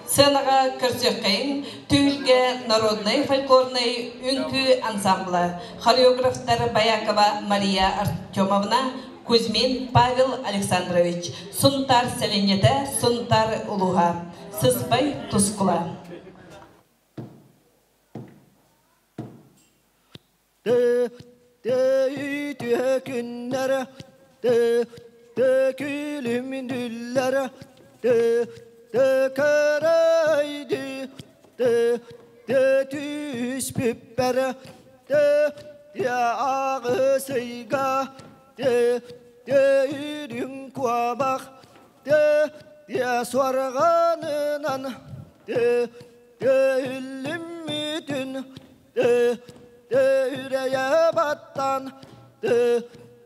A: Сыанаҕа көрсүөххэйиҥ Түһүлгэ народнай фольклорнай үҥкүү ансамбла, хореографтар Боякова Мария Артемовна, Кузьмин Павел Александрович, Сунтаар сэлиэнньэтэ, Сунтаар улууһа, Сыспай Тускула.
E: Tö күннere tö tö külümdüllere tö tö köröydü tö tö tüspüppere tö tö ağısıyga tö tö ürün kuabak tö tö sorganınan tö tö üllüm tö tö üreye battan tö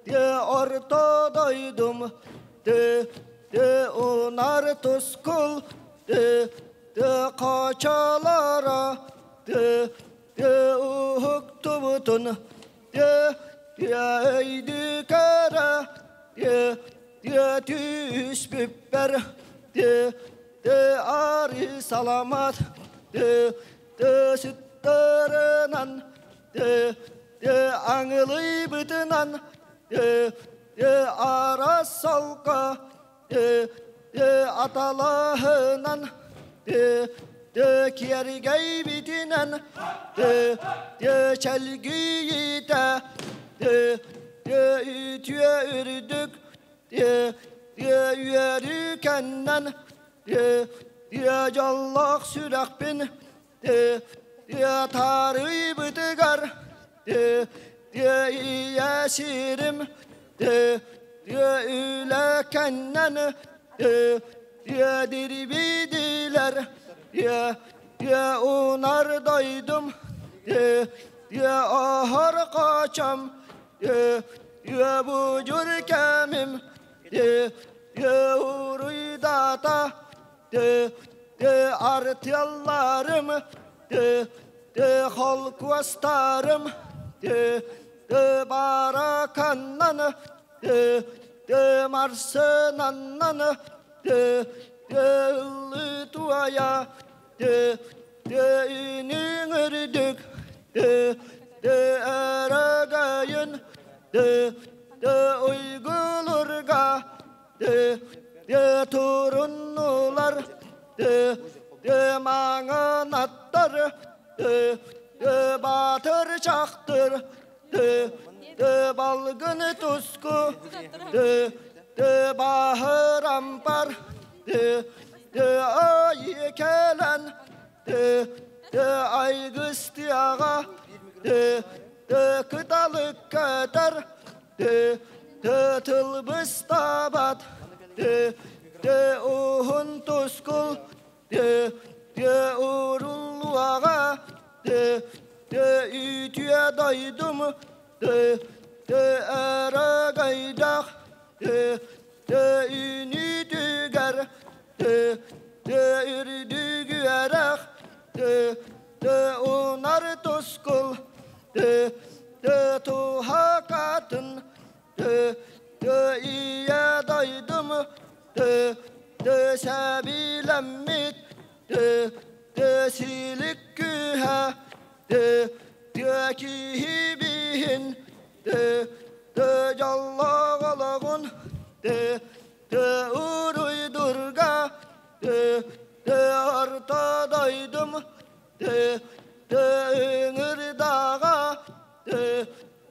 E: tö orta doydum tö tö unar tuskul tö tö kaçalara tö tö uhuktubutun tö tö öydü kara tö tö tüspüpper tö tö arı salamat tö tö süttörünan tö tö аңылыйбытынан tö tö ара салка tö tö аталаһынан tö tö киэргэйбитинэн tö tö чэлгийитэ tö tö үтүө үрдүк tö tö үөрүкэннэн tö tö дьоллоох сүрэхпин tö tö таарыйбытыгар tö tö ийэсирим tö tö үлэкэннэн tö tö дирбидилэр tö tö унар дойдум tö tö ахар качам tö tö бужур кэмим tö tö уруйдата tö tö артыалларым tö tö холкуастарым tö tö бараканнан tö tö марсынаннан tö tö ыллытуая tö tö үнүңүрдүк tö tö өрөгөйүн tö tö уйгулурга tö tö туруннулар tö tö маңанаттар tö tö батыр чактыр tö tö балгын туску tö tö баһырампар tö tö айы кэлэн tö tö айгыстыаға tö tö кыталык көтөр tö tö тылбыстабат tö tö уһун тускул tö tö уруллуаға tö tö үтүө дойдум tö tö өрөгөйдөх tö tö үнүтүгэр tö tö үрдүгүөрэх tö tö унар тускул tö tö тухакатын tö tö ийэ дойдум tö tö сэбилэммит tö tö силик күүһэ tö tö киһибиһин tö tö дьоллоҕологун tö tö уруйдурга tö tö орто дойдум tö tö ыҥырдаҕа tö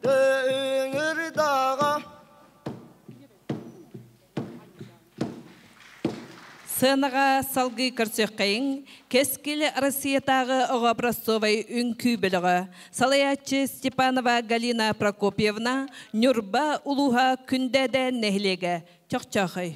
E: tö ыҥырдаҕа.
A: Сыанаҕа салгыы көрсүөххэйиҥ Кэскил Россиятааҕы оҕо образцовай үҥкүү бөлөҕө. Салайааччы Степанова Галина Прокопьевна, Ньурба улууһа Күндээдэ нэһилиэгэ. Чохчоохой.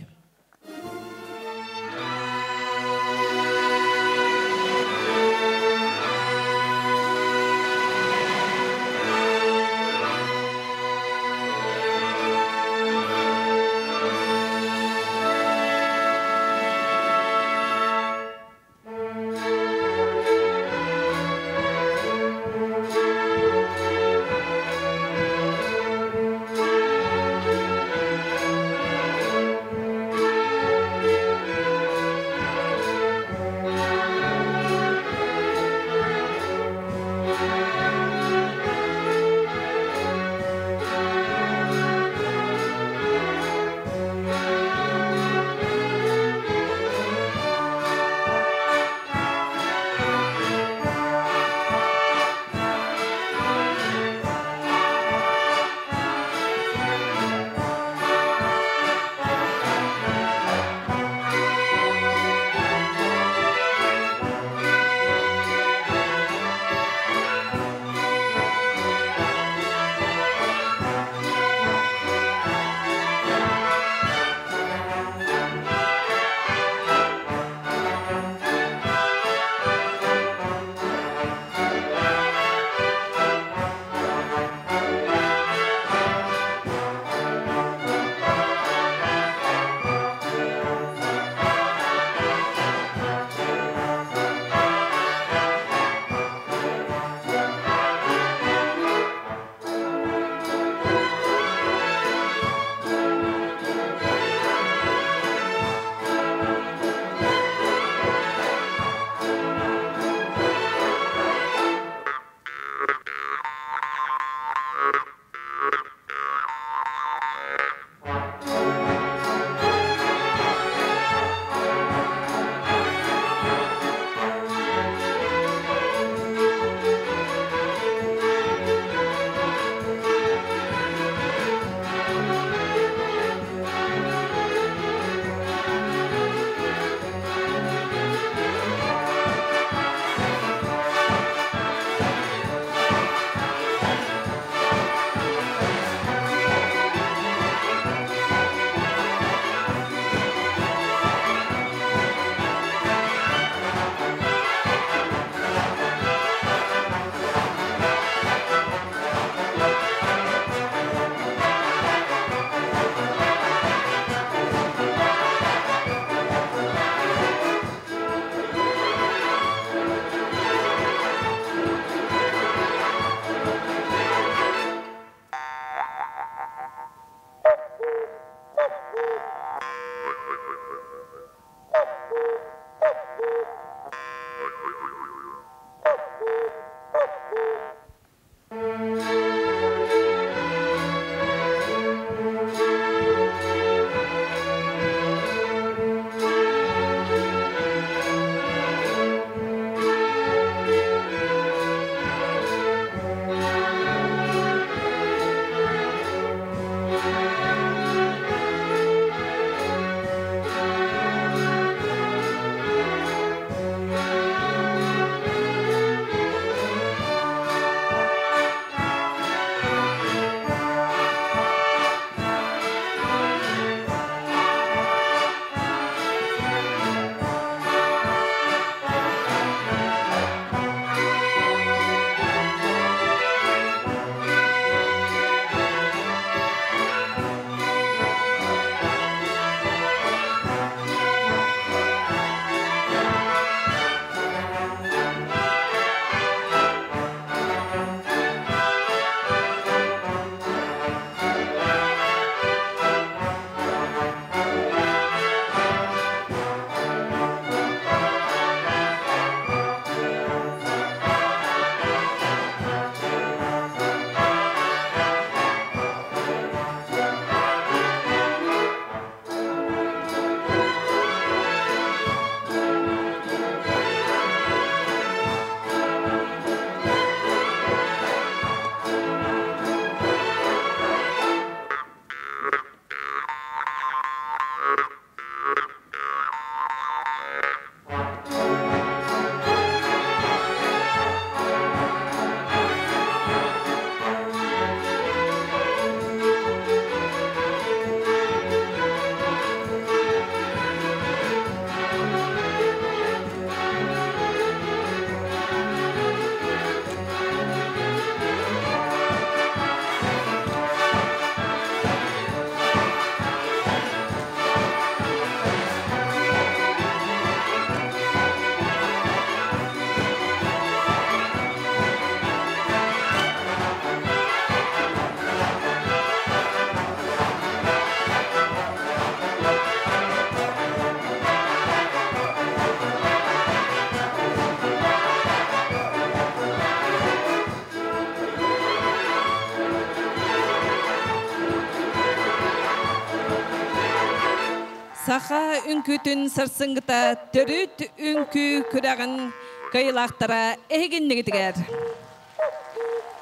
A: Саха үҥкүүтүн сарсыҥҥыта төрүт үҥкүү күрэҕин кыайыылаахтара эһигиннигитигэр.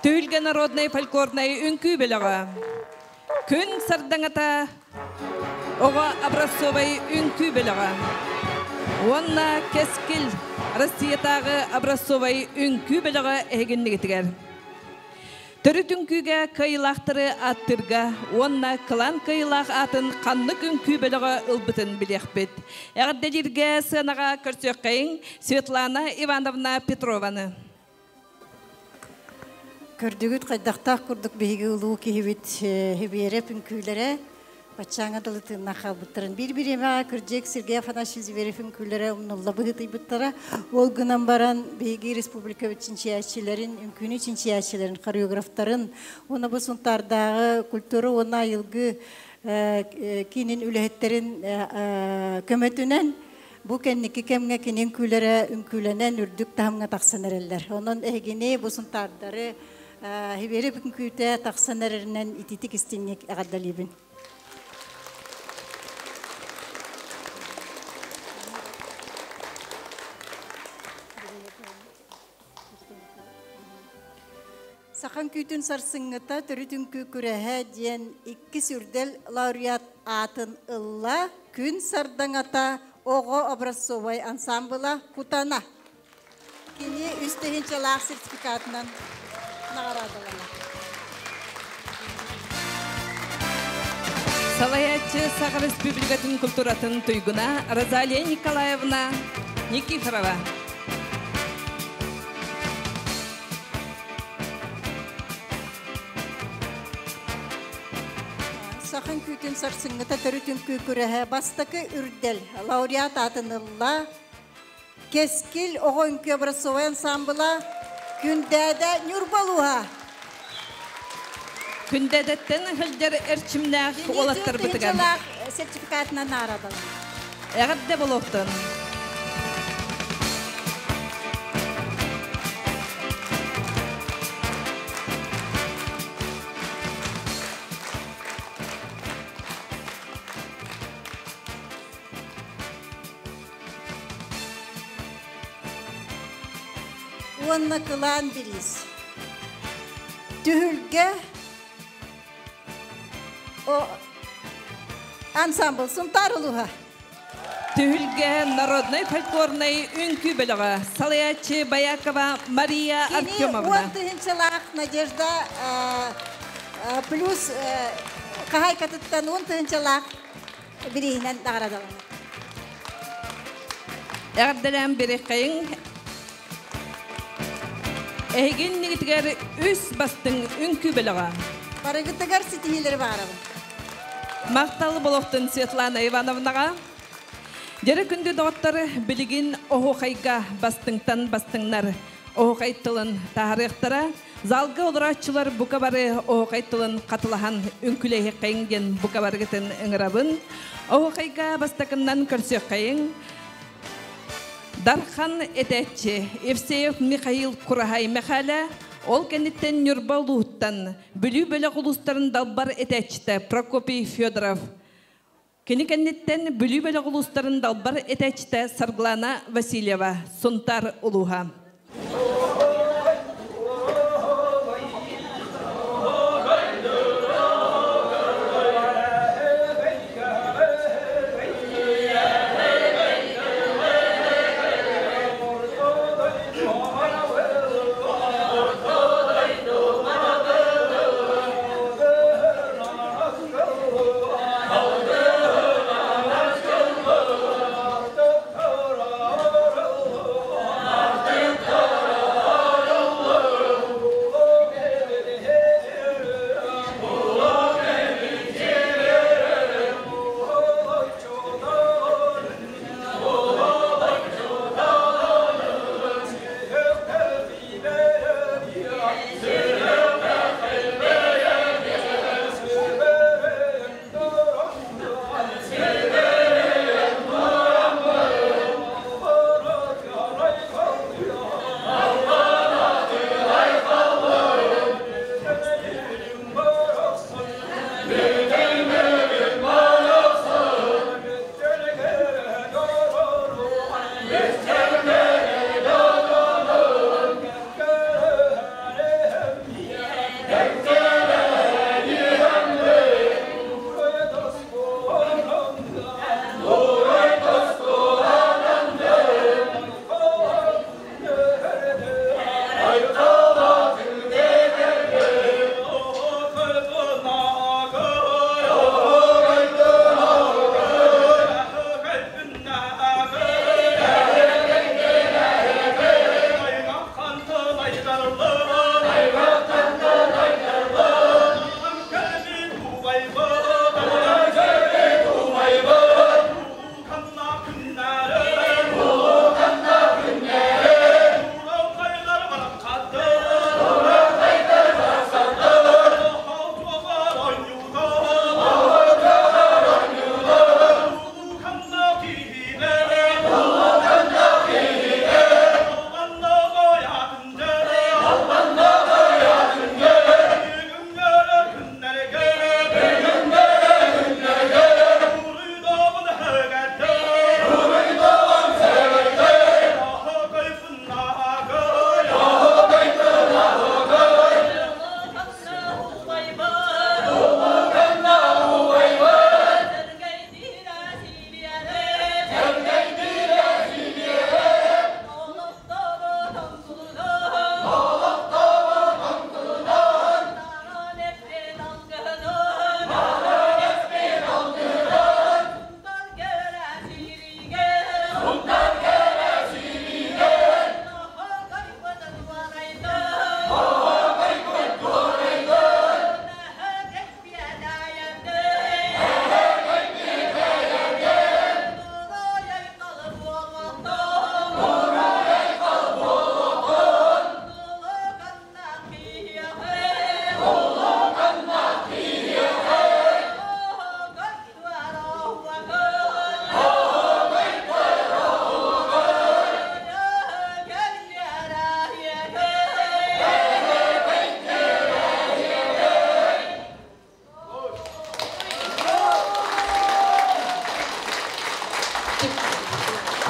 A: Түһүлгэ народнай фольклорнай үҥкүү бөлөҕө. Күн сардаҥата оҕо образцовай үҥкүү бөлөҕө. Уонна Кэскил Россиятааҕы образцовай үҥкүү бөлөҕө эһигиннигитигэр. Төрүт үҥкүүгэ кыайыылаахтары ааттыырга уонна кылаан кыайыылаах аатын ханнык үҥкүү бөлөҕө ылбытын билиэхпит. Эҕэрдэлииргэ сыанаҕа көрсүөххэйиҥ Светлана Ивановна Петрованы.
Q: Көрдүгүт хайдахтаах курдук биһиги улуу киһибит Хибиэрэп үҥкүүлэрэ Баччааҥҥа дылы тыыннаах хаалбыттарын биир бириэмэҕэ кырдьык Сергей Афанасьевич Зверев үҥкүүлэрэ умнулла быһыытыйбыттара. Ол гынан баран биһиги республикабыт чинчийээччилэрин, үҥкүүнү чинчийээччилэрин, хореографтарын уонна бу Сунтаардааҕы культура уонна айылгы киинин үлэһиттэрин көмөтүнэн бу кэнники кэмҥэ кини үҥкүүлэрэ үҥкүүлэнэн үрдүк таһымҥа тахсан эрэллэр. Онон эһигини бу Сунтаардары Хибиэри үҥкүүтэ тахсан эрэринэн ититик истиҥник эҕэрдэлиибин. Сахан күүтүн сарсыҥҥыта төрүт үҥкүү күрэһэ диэн иккис үрдэл лауреат аатын ылла Күн сардаҥата оҕо образцовай ансамбыла Кутана. Кини үс тыһыынчалаах сертификатынан наҕараадаланар.
A: Салайааччы Саха Республикатын культуратын туйгуна Розалия Николаевна Никифорова.
Q: Сахан күүтүн сарсыҥҥыта төрүт үҥкүү күрэһэ бастакы үрдэл лауреат аатын ылла Кэскил оҕо үҥкүү образцовай ансамбла Күндээдэ Ньурба улууһа.
A: Күндээдэттэн сылдьар эрчимнээх уолаттарбытыгар
Q: сертификатынан наарадалар.
A: Эҕэрдэ болуохтун.
Q: Уонна кылаан бириис. Түһүлгэ ансамбл Сунтаар улууһа.
A: Түһүлгэ народнай фольклорнай үҥкүү бөлөҕө салайааччы Боякова Мария Артемовна.
Q: Кини 10 тыһыынчалаах Надежда плюс хаһаайкатыттан 10 тыһыынчалаах бирииһинэн наҕараадаланар.
A: Эҕэрдэлээн биэриэххэйиҥ. Эһиги иннигитигэр үс бастыҥ үҥкүү бөлөҕө.
Q: Барыгытыгар ситиһиилэри баҕарабын.
A: Махтал буолуохтун Светлана Ивановнаҕа. Дьэ күндү доҕоттор, билигин оһуохайга бастыҥтан бастыҥнар оһуохай тылын таһаарыахтара. Залга олорооччулар бука бары оһуохай тылын хатылаһан үҥкүүлэһиэххэйиҥ диэн бука барыгытын ыҥырабын. Оһуохайга бастакыннан көрсүөххэйиҥ. Дархан этээччи Евсеев Михаил Кураһай Мэхээлэ, ол кэнниттэн Ньурба улууһуттан Бүлүү бөлөх улуустарын далбар этээччитэ Прокопий Федоров. Кини кэнниттэн Бүлүү бөлөх улуустарын далбар этээччитэ Саргылана Васильева, Сунтаар улууһа.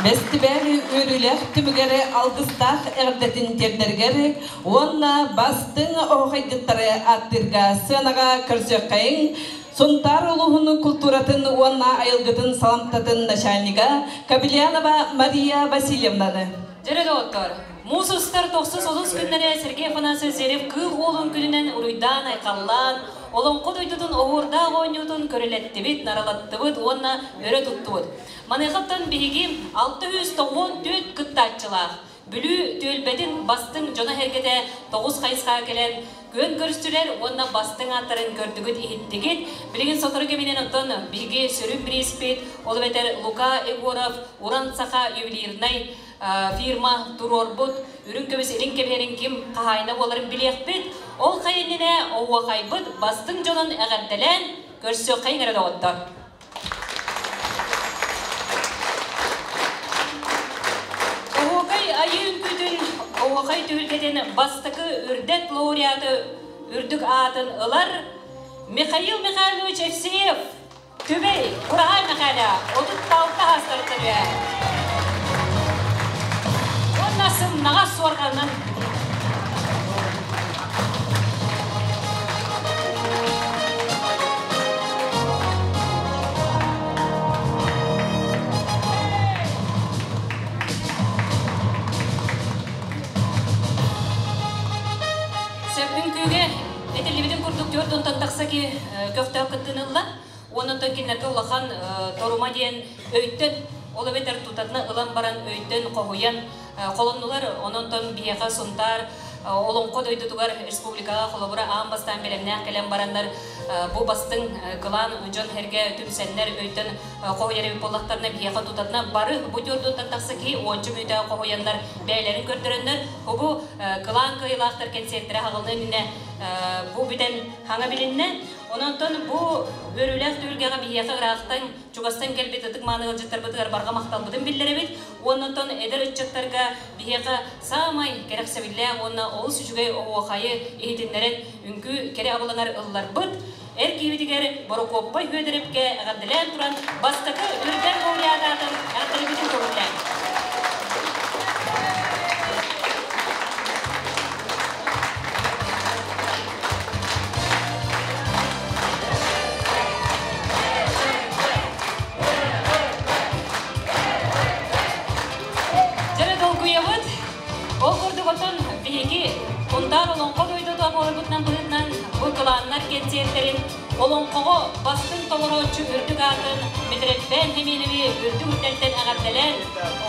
A: Бэстибээл үөрүүлээх үөрүүлээх түмүгэр алгыстаах эҕэрдэтин тиэрдэригэр уонна бастыҥ оһуохайдьыттары ааттыырга сыанаҕа көрсүөххэйиҥ Сунтаар улууһун култууратын уонна айылгытын саламтатын начальнига Кобельянова Мария Васильевнаны.
U: Дьэрэ доҕоттор, муус устар тохсус олус күннэрэ Сергей Афанасьевич Зверев Кыыл Уолун күнүнэн уруйдаан-айхаллаан, Олоҥхо дойдутун оһуордаах оонньуутун көрүлэттибит, нарылаттыбыт уонна өрө туттубут. Маныахаттан биһиги 694 кыттааччылаах Бүлүү түөлбэтин бастыҥ дьоно-сэргэтэ тоҕус хайысхаҕа кэлэн күөн көрүстүлэр уонна бастыҥ ааттарын көрдүгүт-иһиттигит. Билигин сотору кэминэн оттон биһиги сүрүн бирииспит, ол эбэтэр Лука Егоров Уран Саха ювелирнай фирма туруорбут үрүҥ көмүс илин кэбиһэрин ким хаһаайына буоларын билиэхпит. Ол хайа иннинэ оһуохайбыт бастыҥ дьонун эҕэрдэлээн көрсүөххэйиҥ эрэ доҕоттор. Оһуокай айыы үҥкүүтүн оһуохай түһүлгэтин бастакы үрдэт лауреаты үрдүк аатын ылар Михаил Михайлович Евсеев Түбэй Кураһай Мэхээлэ 36 саастарыттан үһэ. Уонна сымнаҕас суорҕанынан Сөп үҥкүүгэ этиллибитин курдук түөрт уонтан тахса киһи көхтөөх кыттыыны ылла. Уонна оттон кинилэргэ улахан торума диэн өйтөн, ол эбэтэр тутатына ылан баран өйтөн хоһуйан холоннулар. Онон биһиэхэ Сунтаар Олоҥхо дойдутугар республикаҕа холобура аан бастаан бэлэмнээх кэлэн бараннар бу бастыҥ кылаан дьон-сэргэ түмсэннэр өйтөн хоһуйар эбит буоллахтарына биһиэхэ тутатына бары бу түөрдуттан тахса киһи уонча мүнүүтэ хоһуйаннар бэйэлэрин көрдөрөннөр бу кылаан кыайыылаахтар кэнсиэртэрэ хаҕылына иннинэ бу бүтэн хаҥа билиннэ. Онон бу үөрүүлээх түһүлгэҕэ биһиэхэ ыраахтан чугастан кэлбит ытык-мааны ыалдьыттарбытыгар барҕа махталбытын биллэрэбит уонна оттон эдэр ыччаттарга биһиэхэ саамай кэрэхсэбиллээх уонна олус үчүгэй оһуохайы иһитиннэрэн үҥкүү кэрэ абылаҥар ылларбыт эр киһибитигэр Борокуоппай Хүөдэрэпкэ эҕэрдэлээн туран бастакы үрдэл лауреат аатын эҕэрдэлэбитин көҥүллээн. Дьэ долгуйабыт. Ол курдук отон биһиги Кунтаар олоҥхо дойдута буоларбытынан быһыытынан бу кылааннар кэнсиэртэрин олоҥхоҕо бастыҥ толорооччу үрдүк аатын Митрэппээн Химиэнэби үрдүк үрдэлтэн эҕэрдэлээн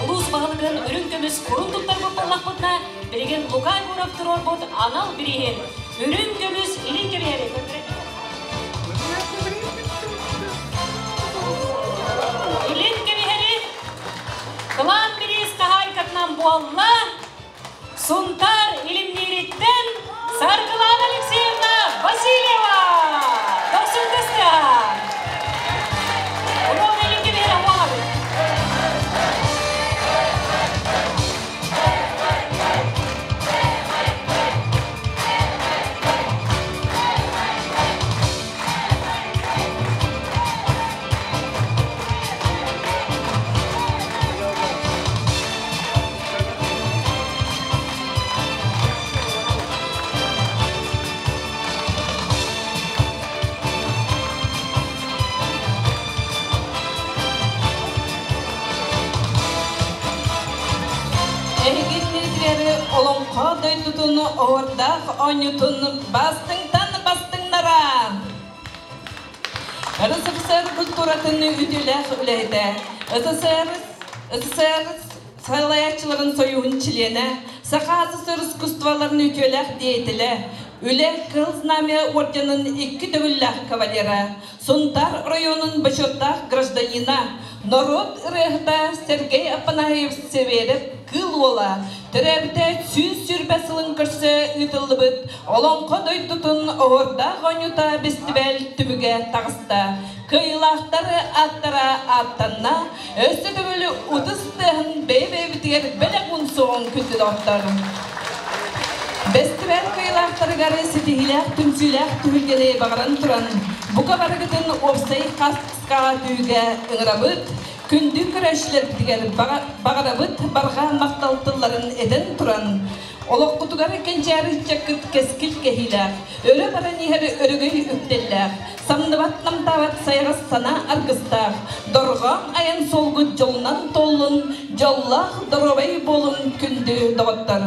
U: улуус баһылыгын үрүҥ көмүс курун туттарбыт буоллахпытына билигин Лука Егоров туруорбут анал бирииһин үрүҥ көмүс илин кэбиһэри Илин кэбиһэри кылаан бириис хаһаайкатынан буолла Сунтаар Илимниириттэн Саргылаана Алексеевна Васильева! Дохсун кыстыа! Уруон илин кэбиһэри уоҕабыт.
A: Эһигинниригэр олоҥхо дойдутун оһуордаах оонньуутун бастыҥтан бастыҥнара! РСФСР культуратын үтүөлээх үлэһитэ, СССР, СССР салайааччыларын союһун чилиэнэ, Саха СССР искусстволарын үтүөлээх деятелэ, Үлэ Кыһыл Знамя орденын икки төгүллээх кавалера, Сунтаар оройуонун бочуоттаах гражданина, норуот ырыаһыта Сергей Аппанаев Северев Кыыл Уола төрөөбүтэ 120 сылын көрсө ыытыллыбыт Олоҥхо дойдутун оһуордаах оонньуута бэстибээл түмүгэ таҕыста. Кыайыылаахтар ааттара ааттанна, өссө төгүл утус тыаһын бэйэ-бэйэбитигэр бэлэх уунсуоҕуҥ күндү доҕоттор. Бэстибээл кыайыылаахтарыгар ситиһиилээх түмсүүлээх түһүлгэни баҕаран туран, бука барыгытын уопсай хаска түүгэ ыҥырабыт. Күндү көрөөччүлэрбитигэр баҕарабыт барҕа махтал тылларын этэн туран, олоххутугар кэнчээри ыччаккыт кэскил кэһиилээх, өрө баран иһэр өрөгөй үктэллээх, самныбат намтаабат сайаҕас санаа аргыстаах, дорҕоон айан суолгут дьолунан туоллун, дьоллоох доруобай буолун күндү доҕоттор!